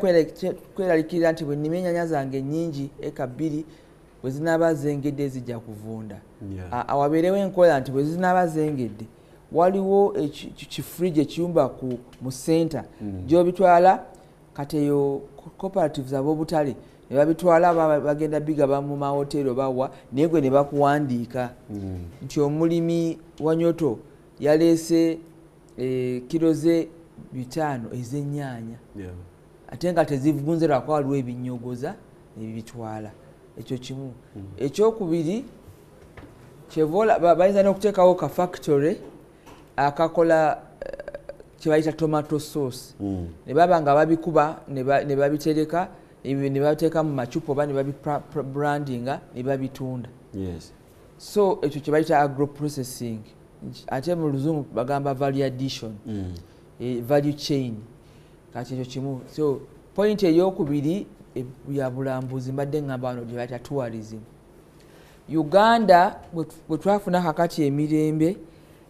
kweralikirira nti bwe nnima ennyanya zange ennyingi eka 2, bwe zinaaba zengedde zijja kuvunda. Wabeerewo enkola nti bwe zinaaba zengedde, waliwo kifridge, ekiyumba mu center gy'obitwala. Kati eyo cooperatives ab'obutale ne babitwala, bagenda bigaba mu mahoteri obawa, naye gwe ne bakuwandiika nti omulimi Wanyoto yaleese kiro ze 500 ez'ennyaanya, ate nga tezivunze lwakuba waliwo ebinyogoza nebibitwala. Ekyo kimu. Ekyokubiri, kyeva bayinza n'okuteekawo ka factory akakola kyebayita tomato sauce, ne baba nga babikuba ne babitereka ne babiteeka mu macupa oba ne babibrandinga ne babitunda. So ekyo kye bayita agro processing, ate mu luzungu bagamba value addition, value chain. Kati ekyo kimu. So point eyokubiri ya bulambuzi, mbadde ngamba wano gye bayita tourism. Uganda bwe twafuna kakati emirembe,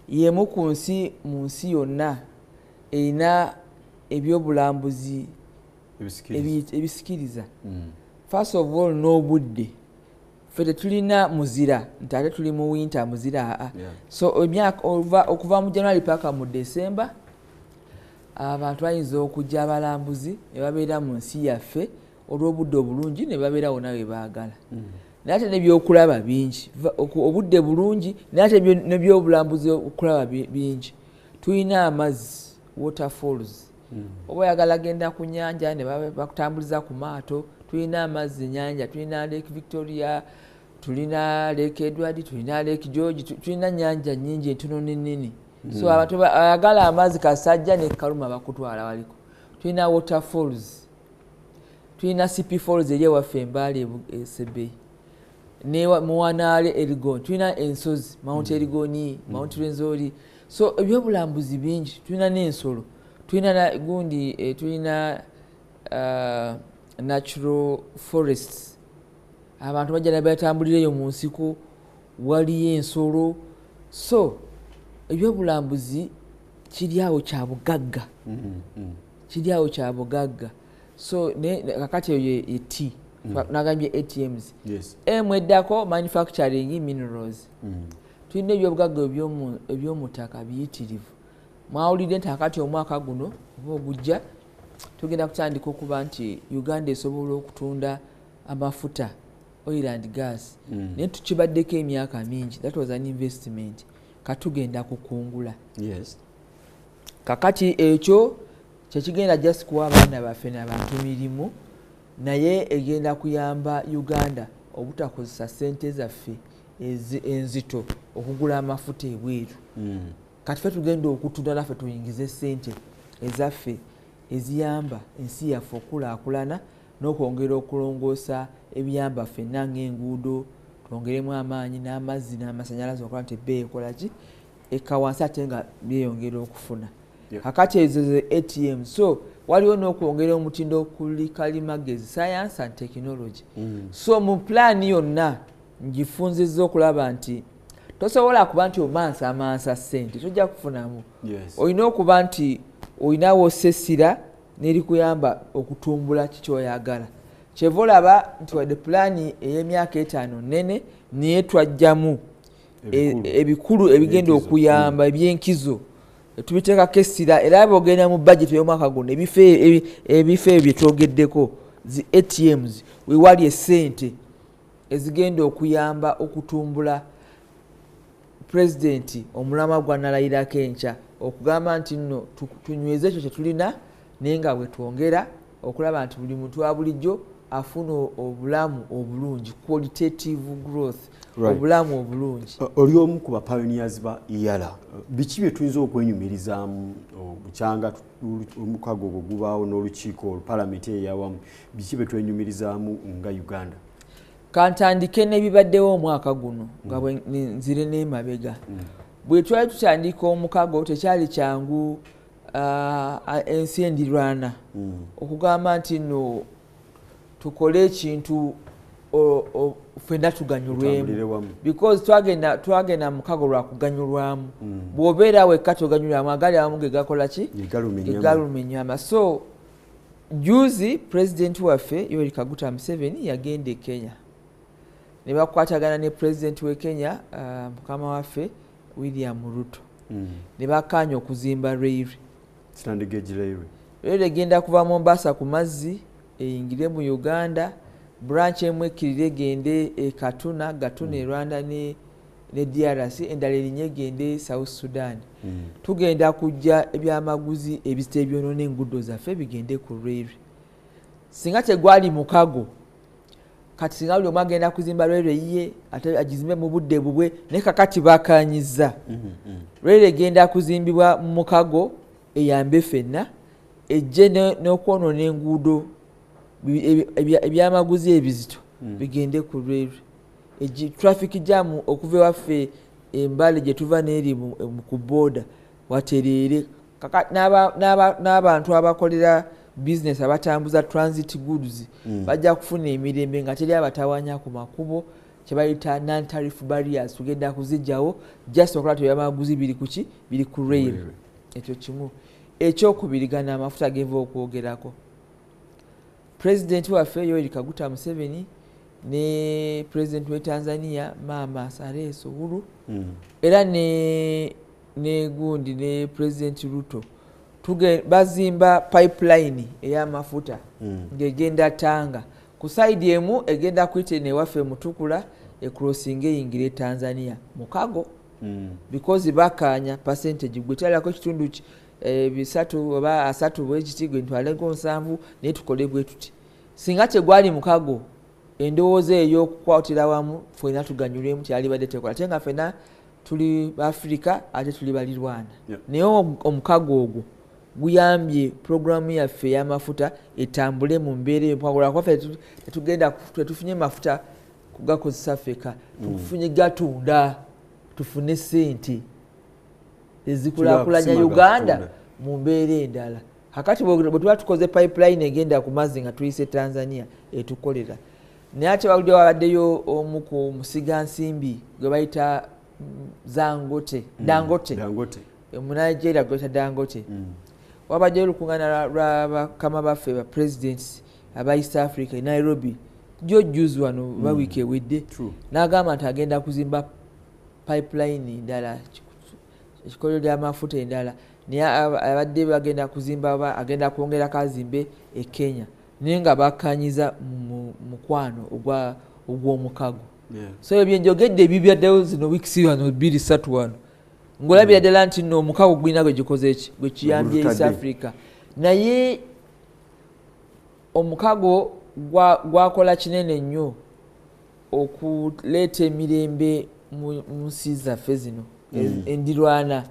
yemu ku nsi mu nsi yonna erina ebyobulambuzi ebisikiriza. First of all, n'obudde, ffe tetulina muzira nti ate tuli mu winter muzira, aa. So emyaka okuva mu January paka mu December, abantu bayinza okujja, abalambuzi ne babeera mu nsi yaffe olw'obudde obulungi, ne babeera wonna we baagala. Naye ate nebyokulaba bingi, obudde bulungi, naye ate nebyobulambuzi okulaba bingi. Tulina amazzi, waterfalls. Oba oyagala genda ku nyanja ne bakutambuliza ku maato, tulina amazzi, nyanja, tulina Lake Victoria, tulina Lake Edward, tulina Lake George, tulina nyanja nyingi entono nenene. So abantu ayagala amazzi kasajja ne Kaluma bakutwala waliko. Tulina waterfalls, tulina Sipi Falls eri ewaffe Embaale Esebei, ne Muwanaale Elgon, tulina ensozi Mount Elgon, Mount Rwenzori. So ebyobulambuzi bingi, tulina n'ensolo, tulina gundi, tulina natural forests, abantu bajja nebatambulireyo mu nsiko, waliyo ensolo. So ebyobulambuzi kiri awo kya bugagga, kiri awo kya bugagga. So kakati eyo ye T, nagambye ATMs. M eddako manufacturing, minerals. Tulina ebyobugagga ebyomutaka biyitirivu. Mwawulidde nti akati omwaka guno oba ogujja tugenda kutandika okuba nti Uganda esobola okutunda amafuta, oil and gas, naye tukibaddeko emyaka mingi. That was an investment, katugenda kukungula. Kakati ekyo kyekigenda just kuwa abaana baffe n'abantu mirimu, naye egenda kuyamba Uganda obutakozesa sente zaffe enzito okugula amafuta ebweru. Kati ffe tugenda okutunda naffe tuyingize sente ezaffe eziyamba ensi yaffe okulaakulana n'okwongera okulongoosa ebiyamba ffenna ng'enguudo, twongeremu amaanyi n'amazzi n'amasanyalaze okola nti ebbeeyi ekola ki, ekka wansi ate nga byeyongera okufuna. Kakati ezo ze ATM. So waliwo n'okwongera omutindo ku kalimagezi, science and technology. So mu pulaani yonna ngifunzizza okulaba nti tosobola kuba nti omansamansa ssente tojja kufunamu. Olina okuba nti olinawo sessira nerikuyamba okutumbula kikyoyagala. Kyeva olaba nti wadde pulaani ey'emyaka 5 nene, naye twajjamu ebikulu ebigenda okuyamba ebyenkizo, tubiteekako essira. Era bw'ogenda mu budget ey'omwaka guno, ebifo ebyo byetwogeddeko, zi ATMs, wewali essente ezigenda okuyamba okutumbula pulezidenti omulamwa gwanalayirako enkya, okugamba nti nno tunyweze ekyo kyetulina, naye nga bwe twongera okulaba nti buli muntu wa bulijjo afuna obulamu obulungi, qualitative growth, obulamu obulungi. Oli omu ku bapioneers ba EALA, biki bye tuyinza okwenyumirizaamu bukyanga omukago ogwo gubaawo n'olukiiko olupalamenti eyawamu, biki bye twenyumirizaamu nga Uganda? Kantandike n'ebibaddewo omwaka guno nga bwe nzire n'emabega. Bwe twali tutandika omukago tekyali kyangu, ensi endirwana okugamba nti no tukole ekintu ffenna tuganyulwemu, because twagenda mukago lwa kuganyulwamu. Bw'obeera wekka toganyulwamu, agali awamu ge gakola ki, gegaluma ennyama. So juzi pulezidenti waffe Yoweri Kaguta Museveni yagenda e Kenya ne bakwatagana ne pulezidenti w'e Kenya, mukama waffe William Ruto, ne bakkaanya okuzimba railway. Railway egenda kuva Mombasa ku mazzi eyingire mu Uganda, branch emu ekkirire egende e Katuna, Gatuna e Rwanda ne DRC, endala erinye egende South Sudan. Tugenda kujja ebyamaguzi ebizito ebyonoona enguudo zaffe bigende ku railway. Singa tegwali mukago, kati singa buli omu agenda kuzimba railway ye ate agizimbe mu budde bubwe, naye kakati bakanyiza. Railway egenda kuzimbibwa mu mukago eyambe ffenna, ejje n'okwonoona enguudo, ebyamaguzi ebizito bigende ku railway. Traffic jam okuva ewaffe Embale gye tuva n'eri ku booda watereere. N'abantu abakolera business abatambuza transit goods bajja kufuna emirembe nga teri abatawanya ku makubo, kye bayita non-tariff barriers tugenda kuzijjawo, just okola ebyamaguzi biri kuki, biri ku rail. Ekyo kimu. Ekyokubiri, gano amafuta genva okwogerako, pulezidenti waffe Yoweri Kaguta Museveni ne pulezidenti we Tanzania Mama Samia Suluhu, era ne gundi ne pulezidenti Ruto bazimba pipeline ey'amafuta ng'egenda Tanga. Ku sayidi emu egenda kuyita eno ewaffe Mutukula, ecrossinga eyingire Tanzania mukago. Because bakkaanya percentage, gwe twalako ekitundu 3 oba 30 bwekiti, gwe ntwaleko 70, naye tukole bwe tuti. Singa tegwali mukago, endowooza ey'okukwatira wamu ffenna tuganyulwemu kyalibadde tekola, ate nga ffenna tuli Baafrika ate tuli balirwana. Naye omukago ogwo guyambye puroguramu yaffe ey'amafuta etambule mu mbeera eyo. Lwakuba tetugenda tetufunye mafuta kugakozesa ffeka, tufunye gatunda tufune ssente ezikulaakulanya Uganda mu mbeera endala. Kakati bwe tuba tukoze pipeline egenda ku mazzi nga tuyise Tanzania etukolera. Naye ate wabadde wabaddeyo omu ku musigansimbi gwe bayita Dangote, Dangote, Omunigeria gwe bayita Dangote. Wabaddeyo olukuŋŋaana lwa bakama baffe ba presidents aba East Africa e Nairobi jo juzi wano oba wiiki ewedde, n'agamba nti agenda kuzimba pipeline endala, ekikolero ly'amafuta endala, naye abadde bagenda kuzimba oba agenda kwongerako azimbe e Kenya, naye nga bakkanyiza mu mukwano ogw'omukago. So ebyo njogedde ebibyaddewo zino wiikisi wano 2 3 wano, ng'olabira ddala nti nno omukago gulina gwe gikoze eki, gwe kiyambye East Africa. Naye omukago gwakola kinene nnyo okuleeta emirembe mu nsi zaffe zino endirwana,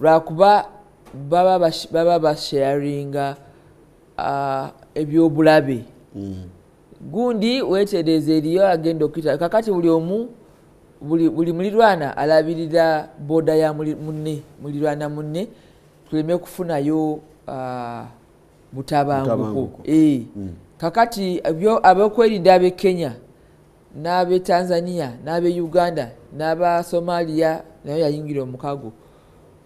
lwakuba baba basharinga ebyobulabe. Gundi weetereeza eriyo agenda okuyita kakati buli omu buli mulirwana alabirira boda ya munne, mulirwana munne, tuleme kufunayo butabanguko. Kakati ab'okwerinda ab'e Kenya n'ab'e Tanzania n'ab'e Uganda n'aba Somalia nayo yayingira omukago,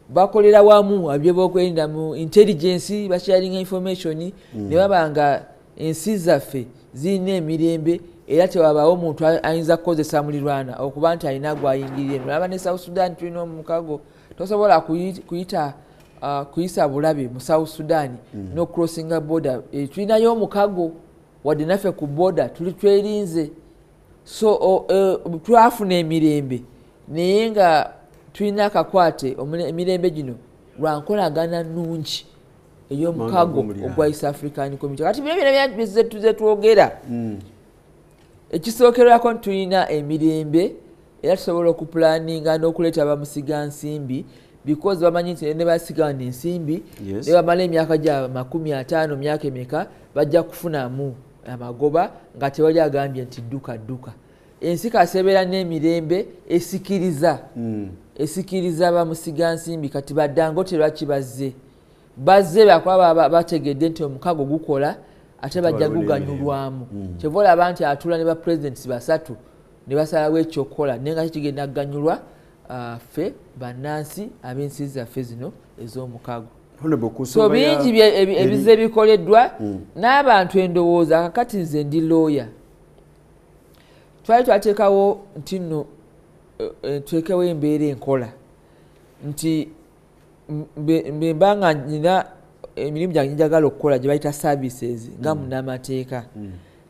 bakolera wamu aby'okwerinda mu intelligence, basharinga information, ne baba nga ensi zaffe zirina emirembe, era tewabaawo omuntu ayinza kukozesa mulirwana okuba nti alina gw'ayingirira eno. Olaba ne South Sudan tulina omukago, tosobola kuyita kuyisa bulabe mu South Sudan no crossinga border. Tulinayo omukago wadde naffe ku border tuli twerinze, so twafuna emirembe, naye nga tulina akakwate emirembe gino lwa nkolagana nnungi ey'omukago ogwa East African Community. Kati bino byonna tuze twogera, ekisookerwako tulina emirembe, era tusobola okupulaninga n'okuleeta bamusigansimbi, because bamanyi nti ne basigana ensimbi ne bamala emyaka gya 50 myaka emeka bajja kufunamu amagoba nga tewali agambye nti dduka dduka. Ensi kasebeera n'emirembe esikiriza esikiriza bamusigansimbi. Kati ba Dangote lwaki bazze? Bazze bakuba bategedde nti omukago gukola ate bajja guganyulwamu. Kyova olaba nti atuula ne ba presidents 3 ne basalawo ekyokukola, naye nga kigenda kuganyulwa ffe bannansi ab'ensi zaffe zino ez'omukago. So bingi ebizze bikoleddwa n'abantu endowooza. Kakati nze ndi lawyer, twali twateekawo nti nno tuteekewo embeera enkola nti mbe mbanga nina emirimu gyange njagala okukola gye bayita services nga munnamateeka.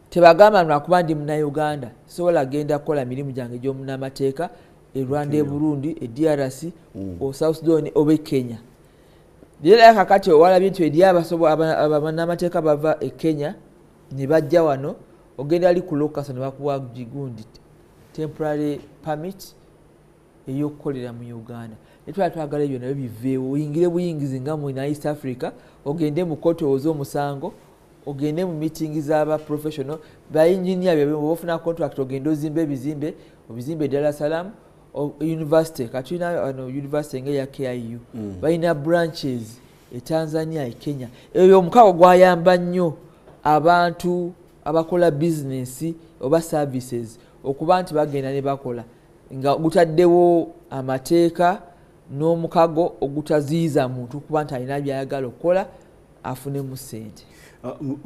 Tebagamba lwakuba ndi Munnayuganda sobola genda kukola mirimu gyange egy'omunnamateeka e Rwanda, e Burundi, e DRC, o South Sudan oba e Kenya. Era kakati owalabye nti eri abannamateeka bava e Kenya ne bajja wano, ogenda ali ku lokasa ne bakuwa gigundi temporary permit ey'okukolera mu Uganda. Naye twali twagala ebyo nabyo biveewo, oyingire buyingizi nga mu East Africa, ogende mu kkooti owoze omusango, ogende mu meeting z'aba professional ba engineer, bwe ofuna contract ogende ozimbe ebizimbe, obizimbe e Dar es Salaam university. Kati tulina wano university nga eya KIU, balina branches e Tanzania, e Kenya. Ebyo omukago gwayamba nnyo abantu abakola bizinesi oba services okuba nti bagenda ne bakola nga gutaddewo amateeka n'omukago ogutaziyiza muntu kuba nti alina by'ayagala okukola afunemu ssente.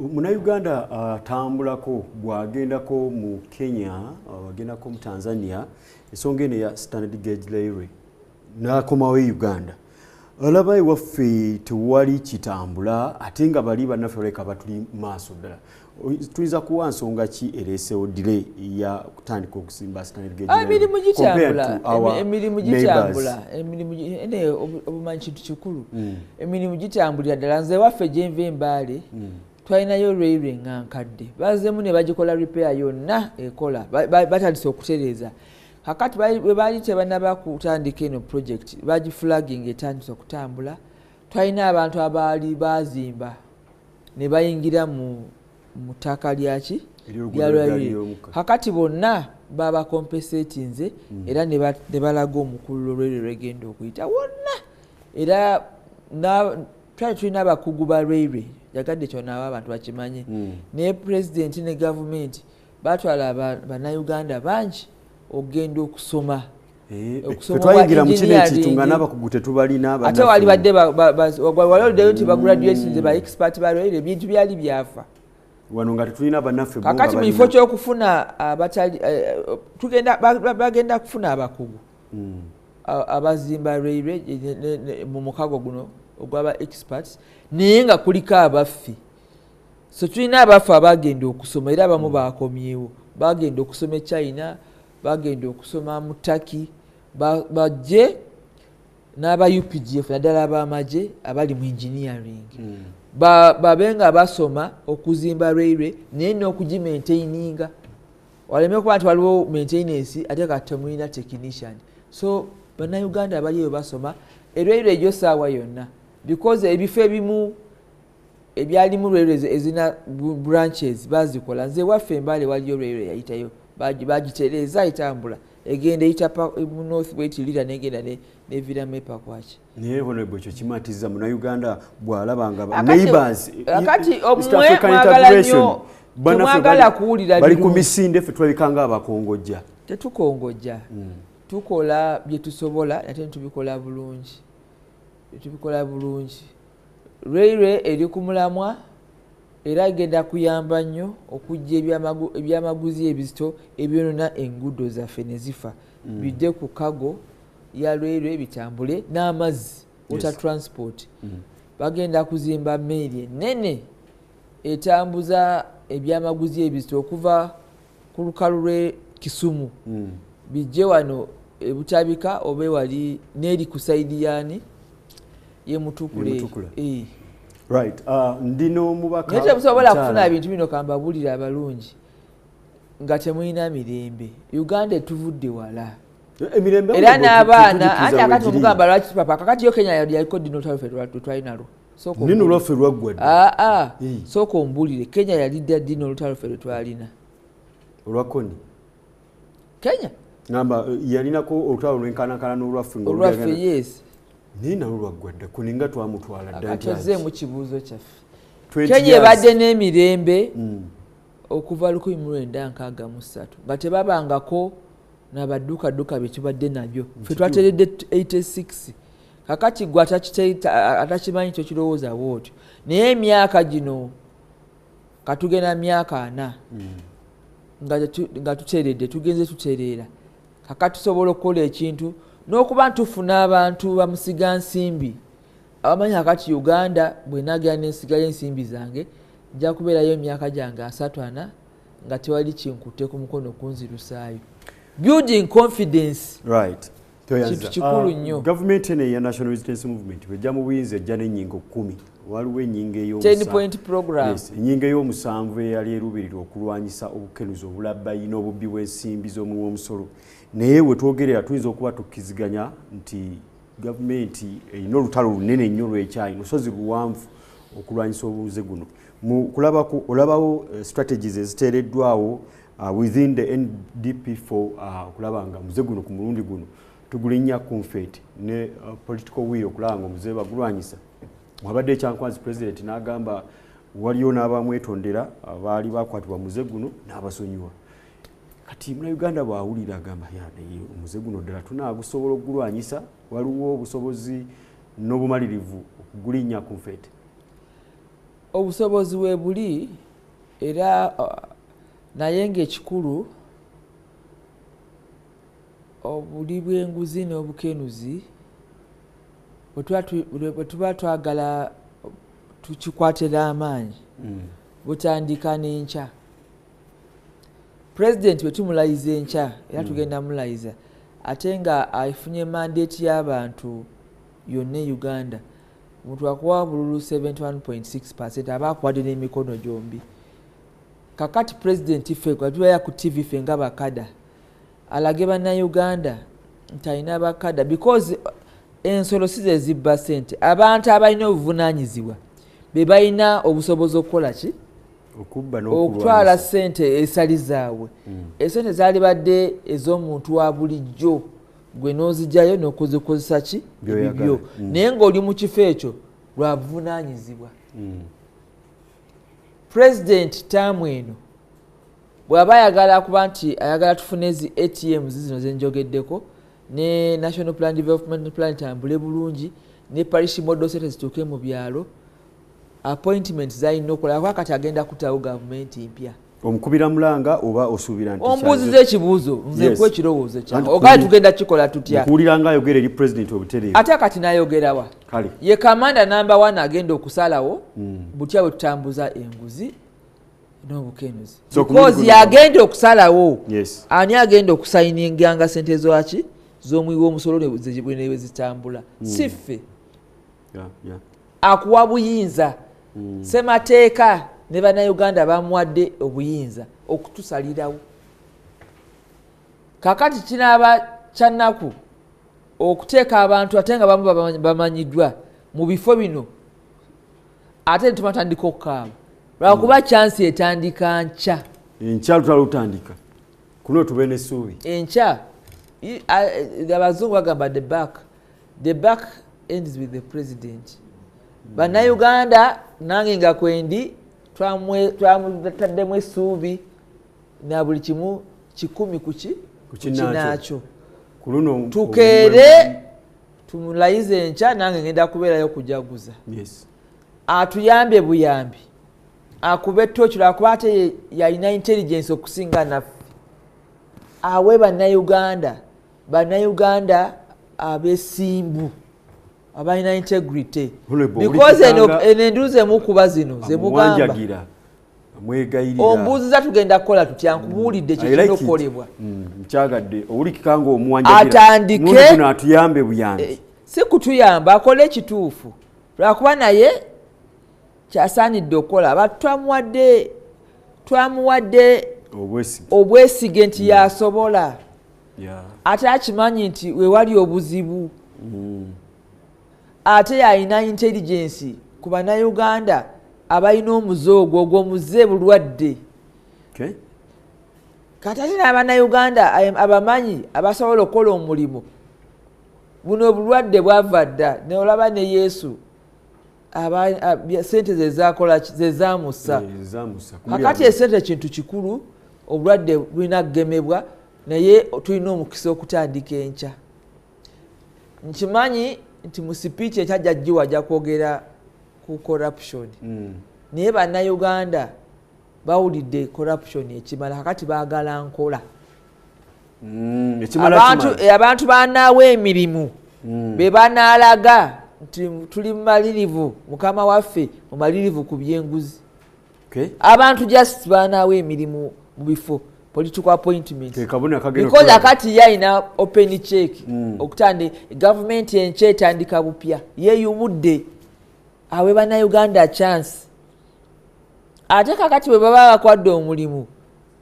Munnayuganda atambulako bw'agendako mu Kenya, agendako mu Tanzania, ensonga eno eya standard gauge railway n'akomawo e Uganda, Olaba ewaffe tewali kitambula, ate nga bali bannaffe baleka batuli maaso ddala. Tuyinza kuwa nsonga ki ereesewo delay ya kutandika okusimba standard gauge railway Emirimu compared gitambula, to our emirimu neighbors? gitambula, emirimu ene obumanyi kintu kikulu. Emirimu gitambulira ddala. Nze waffe gye nva Embaale, twalinayo railway nga nkadde, bazeemu ne bagikola repair yonna ekola, batandise okutereeza. Kakati bwe baali tebannaba kutandika eno project, bagiflagging etandise okutambula. Twalina abantu abaali bazimba ne bayingira mu ttaka lyaki Ery'oluguudo lya lwa railway. y'omukka. Kakati bonna baba compensatinze era ne balaga omukululo railway lwegenda okuyita wonna. Era twali tulina abakugu ba railway, jagadde kyonna abo abantu bakimanye. Naye pulezidenti ne gavumenti batwala bannayuganda bangi okugenda okusoma. Okusoma Ffe twayingira mu kino engineering. ekintu nga n'abakugu tetubalina, Ate bannaffe. wali badde wali oluddeyo nti bagraduatinze ba expert ba railway, ebintu byali byafa. Wano nga tetulina bannaffe bo nga Kakati mu balina. kifo ky'okufuna abatali, bagenda kufuna abakugu abazimba railway mu mukago guno ogw'aba experts, naye nga kuliko abaffe. So tulina abaffe abagenda okusoma, era abamu bakomyewo, bagenda okusoma e China, bagenda okusoma mu Turkey, bajje n'aba UPDF, naddala ab'amagye abali mu engineering. Babe nga basoma okuzimba railway naye n'okugimaintaininga, waleme kuba nti waliwo maintenance ate kati temulina technician. So bannayuganda abali eyo basoma erailway egyo saawa yonna, because ebifo ebimu ebyalimu railways ezina branches bazikola. Nze waffe Embaale waliyo railway yayitayo, bagitereeza etambula egenda eyita mu north west Lira negenda neviramu epakwaki. Naye honorable, ekyo kimatiza munnayuganda bw'alaba nga neighbors, Kakati East omwe African mwagala integration, nnyo, bannaffe temwagala kuwulira bali ku birungi. misinde, ffe tulabika nga abakongojja. Tetukongojja, tukola bye tusobola ate netubikola bulungi, tubikola bulungi. Railway eri ku mulamwa era egenda kuyamba nnyo okujja ebyamaguzi ebizito ebyonona enguudo zaffe ne zifa, bidde ku kago ya railway bitambule n'amazzi, water transport. Bagenda kuzimba meeri enene etambuza ebyamaguzi ebizito okuva ku lukalu lw'e Kisumu bijje wano ebutabika oba ewali n'eri ku sayidi yaani yemutukule. Yemutukula. Right. Ndi n'omubaka Naye temusobola mukyala. kufuna bintu bino, kambabulire abalungi, nga temulina mirembe. Uganda etuvudde wala. Emirembe Era honorable, n'abaana tugikkiriza anti akati weegiri. omugamba lwaki papa kakati yo Kenya yaliko ddi n'olutalo ffe lwe twali nalwo? Sooka Nino ombuulire. olwaffe lwaggwa dda. Aa, sooka ombuulire, Kenya yali dda ddi n'olutalo ffe lwe twalina? Olwa Kony. Kenya. Ngamba yalinako olutalo lwenkanankana n'olwaffe nga Olwaffe, olugagana. yes. Naye nalwo lwaggwa dda. Kony nga twamutwala dda Akati nti ozzeemu kibuuzo kyaffe. 20 Kenya years. ebadde n'emirembe okuva 1963 nga tebabangako nabadduukadduuka bye tubadde nabyo. Ffe twateredde 86. Kakati gwe atakimanyi tokirowooza bwotyo, naye emyaka gino katugenda myaka 40 nga tuteredde, tugenze tutereera. Kakati tusobola okukola ekintu n'okuba ntufuna abantu bamusiga nsimbi abamanyi kakati Uganda bwenagera nensigayo ensimbi zange nja kubeerayo emyaka gyange 34 nga tewali kinkutte ku mukono kunzirusaayo. Building confidence Right. Toyanza. kintu kikulu nnyo. Gavumenti eno eya National Resistance Movement bwejja mu buyinza ejja n'ennyingo 10. Waliwo ennyingo 10 point program. Yes, ennyingo ey'omusanvu eyali eruubirirwa okulwanyisa obukenuzi, obulabbayi n'obubbi bw'ensimbi z'omuwi w'omusolo. Naye we twogerera tuyinza okuba tukkiziganya nti gavumenti erina olutalo lunene nnyo lwekyayi, lusozi luwanvu okulwanyisa obuze guno. Mu kulabaku olabawo strategies eziteereddwawo within the NDP4 okulaba nga muze guno ku mulundi guno tugulinnya ku nfeete ne political will okulaba nga omuze bagulwanyisa. Mwabadde ekyankwanzi president n'agamba waliyo n'abamwetondera abaali bakwatibwa muze guno n'abasonyiwa. Kati munnayuganda bw'awulira agamba, ya, naye omuze guno ddala tunaagusobola okugulwanyisa? Waliwo obusobozi n'obumalirivu okugulinnya ku nfeete? Obusobozi weebuli era, naye ng'ekikulu obuli bw'enguzi n'obukenuzi Bwe tuba twagala tukikwatira amaanyi, butandika n'enkya. Pulezidenti bwe tumulayiza enkya, era tugenda mulayiza, ate nga afunye mandate y'abantu yonna e Uganda. Omuntu akuwa bululu 71.6% aba akuwadde n'emikono gyombi. Kakati pulezidenti ffe tubeera ku TV, ffe nga ba cadre, alage Bannayuganda nti alina ba cadre, because ensolo si ze zibba ssente. Abantu abalina obuvunaanyizibwa be balina obusobozi okukola ki? Okubba. Okutwala ssente esali zaabwe. Esente zaalibadde ez'omuntu wa bulijjo, gwe n'ozijjayo n'okuzikozesa ki? By'oyagala. Ebibyo. Naye ng'oli mu kifo ekyo lwa buvunaanyizibwa. Pulezidenti taamu eno bw'aba ayagala kuba nti ayagala tufune zi ATMs zino zenjogeddeko, ne National Plan, Development Plan tambule bulungi, ne parish model sente zituuke mu byalo, appointment zalina okukola, kuba kati agenda kutawo gavumenti mpya. Omukubira mulanga oba osuubira nti Ombuuziza ekibuuzo, nze Yes. nkuwa ekirowoozo kyange. Anti Ogaye tugenda kikola tutya? Nkuwulira nga ayogera eri pulezidenti obutereevu. Ate kati nayogerawa? Kale. Ye kamanda namba one agenda okusalawo butya bwe tutambuza enguzi n'obukenuzi. So, ku Because mulundi guno- yagenda okusalawo ani agenda okusayininganga sente zwaki z'omuwi w'omusolo ne bwe zitambula, si ffe. Akuwa buyinza. Semateeka ne Bannayuganda bamuwadde obuyinza okutusalirawo. Kakati kinaaba kyannaku okuteeka abantu, ate nga bamu bamanyiddwa mu bifo bino, ate netuma tandika okukaaba, lwakuba chance etandika nkya. Enkya lutalo lutandika, kuno tube n'essuubi. Enkya. Abazungu bagamba the buck ends with the president. Bannayuganda nange nga kwendi twamutaddemu essuubi na buli kimu 100 kuki Ku kinnaakyo. Kinaakyo. Ku luno. Tukeere tumulayize enkya, nange ngenda kubeerayo kujaguza. Atuyambye buyambi, akube toki, lwakuba ate yalina intelligence okusinga naffe. Awe Bannayuganda abesimbu abalina integrity. Honorable, Because obulikikanga eno enduulu zemukuba zino zemugamba. Amuwanjagira, amwegayirira. Ombuuziza tugenda kukola tutya, nkubuulidde I kyekirina like it. okukolebwa. Nkyagadde owulikika nga omuwanjagira. Atandike- Mulundi guno atuyambe buyambi. Si kutuyamba, akole ekituufu, lwakuba naye kyasaanidde okukola. Aba twamuwadde obwesige. Obwesige nti yasobola. Ate akimanyi nti wewali obuzibu. Ate yalina intelligence ku Bannayuganda abalina omuze ogwo, ogwo omuze bulwadde. Kati ate n'Abannayuganda abamanyi abasobola okukola omulimu buno, obulwadde bwava dda. Neolaba ne Yesu sente zezakola zezamussa. Eh, zamussa. Kakati esente kintu kikulu, obulwadde bulina kugemebwa, naye tulina omukisa okutandika enkya. Nkimanyi nti mu speech enkya jajjiwa ajja kwogera ku corruption. Naye Bannayuganda bawulidde corruption ekimala, kakati baagala nkola. Ekimala kimala. Abantu banaawa emirimu be banaalaga nti tuli mumalirivu, mukama waffe mumalirivu ku byenguzi. Abantu just banaawa emirimu mu bifo, political appointment. Ke kabona kagenda Because okulaba. akati ye alina open check okutandi gavumenti enkya etandika bupya, yeyubudde, awe Bannayuganda chance. Ate kakati bwe baba bakwadde omulimu,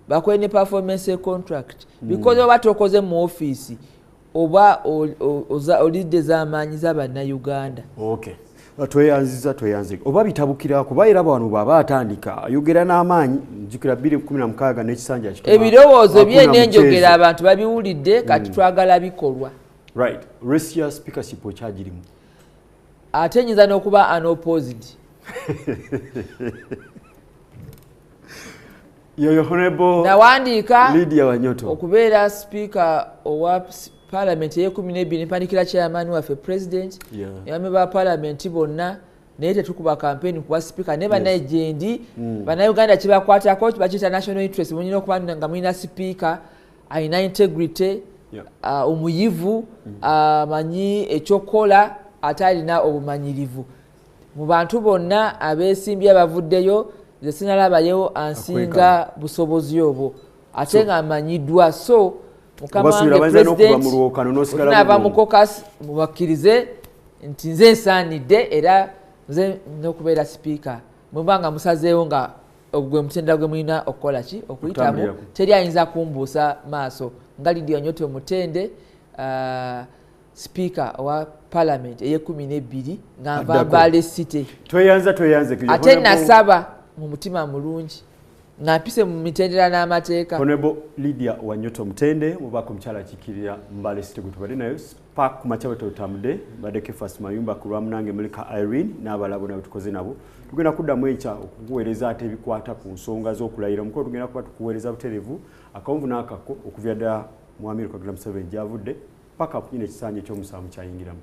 bakole ne performance contract, because oba tokoze mu ofiisi oba olidde z'amaanyi z'Abannayuganda. Okay. Tweyanziza, tweyanze. Oba bitabukira kuba era bwano bw'aba atandika ayogera n'amaanyi, njukira 2016 n'ekisanja kikoma. Ebirowoozo Hakuna bye n'enjogera mchezo. abantu babiwulidde, kati twagala bikolwa. Right. Race ya speakership okyagirimu? Ate nyinza n'okuba unopposed. Yoyo Honorable Nawandiika Lydia Wanyoto. okubeera sipiika owa parliament ey'e12, mpandikira chairman waffe president ne bamwe ba parliament bonna, naye tetukuba campaign kuba sipiika. Naye bannaye gyendi, Bannayuganda kibakwatako, bakiyita national interest. Mulina okuba nga mulina sipiika alina integrity, omuyivu, amanyi ekyokukola. Ate alina obumanyirivu mu bantu bonna abeesimbye abavuddeyo, nze sinalabayo ansinga busobozi obwo, ate nga amanyiddwa. So mukama Obasuubira wange bayinza n'okuva president, mu lwokano n'osigala otunaava mu mu caucus, mubakkirize nti nze nsaanidde era nze n'okubeera sipiika. Muba nga musazeewo nga gwe mutendera gwe mulina okukola ki okuyitamu, Okutambulirako. teri ayinza kumbuusa maaso nga Lydia Wanyoto Mutende, sipiika owa parliament ey'e12 nga nva Addako. Mbale City. Tweyanza, tweyanze. Ate nasaba mu mutima mulungi nga mpise mu mitendera n'amateeka. Honorable Lydia Wanyoto Mutende, mubaka omukyala akiikirira Mbale City, gwe tubadde nayo Spark ku makya. Bwe tutambudde, mbadde Kefas Mayumba ku lwamunange Mulika Irene n'abalala bonna betukoze nabo. Tugenda kuddamu enkya okukuweereza ate ebikwata ku nsonga z'okulayira. Omukolo tugenda kuba tukuweereza butereevu akawunvu n'akakko, okuvira ddala Mwami Kagula Museveni gy'avudde paka kunyina ekisanja ekyomusanvu kyayingiramu.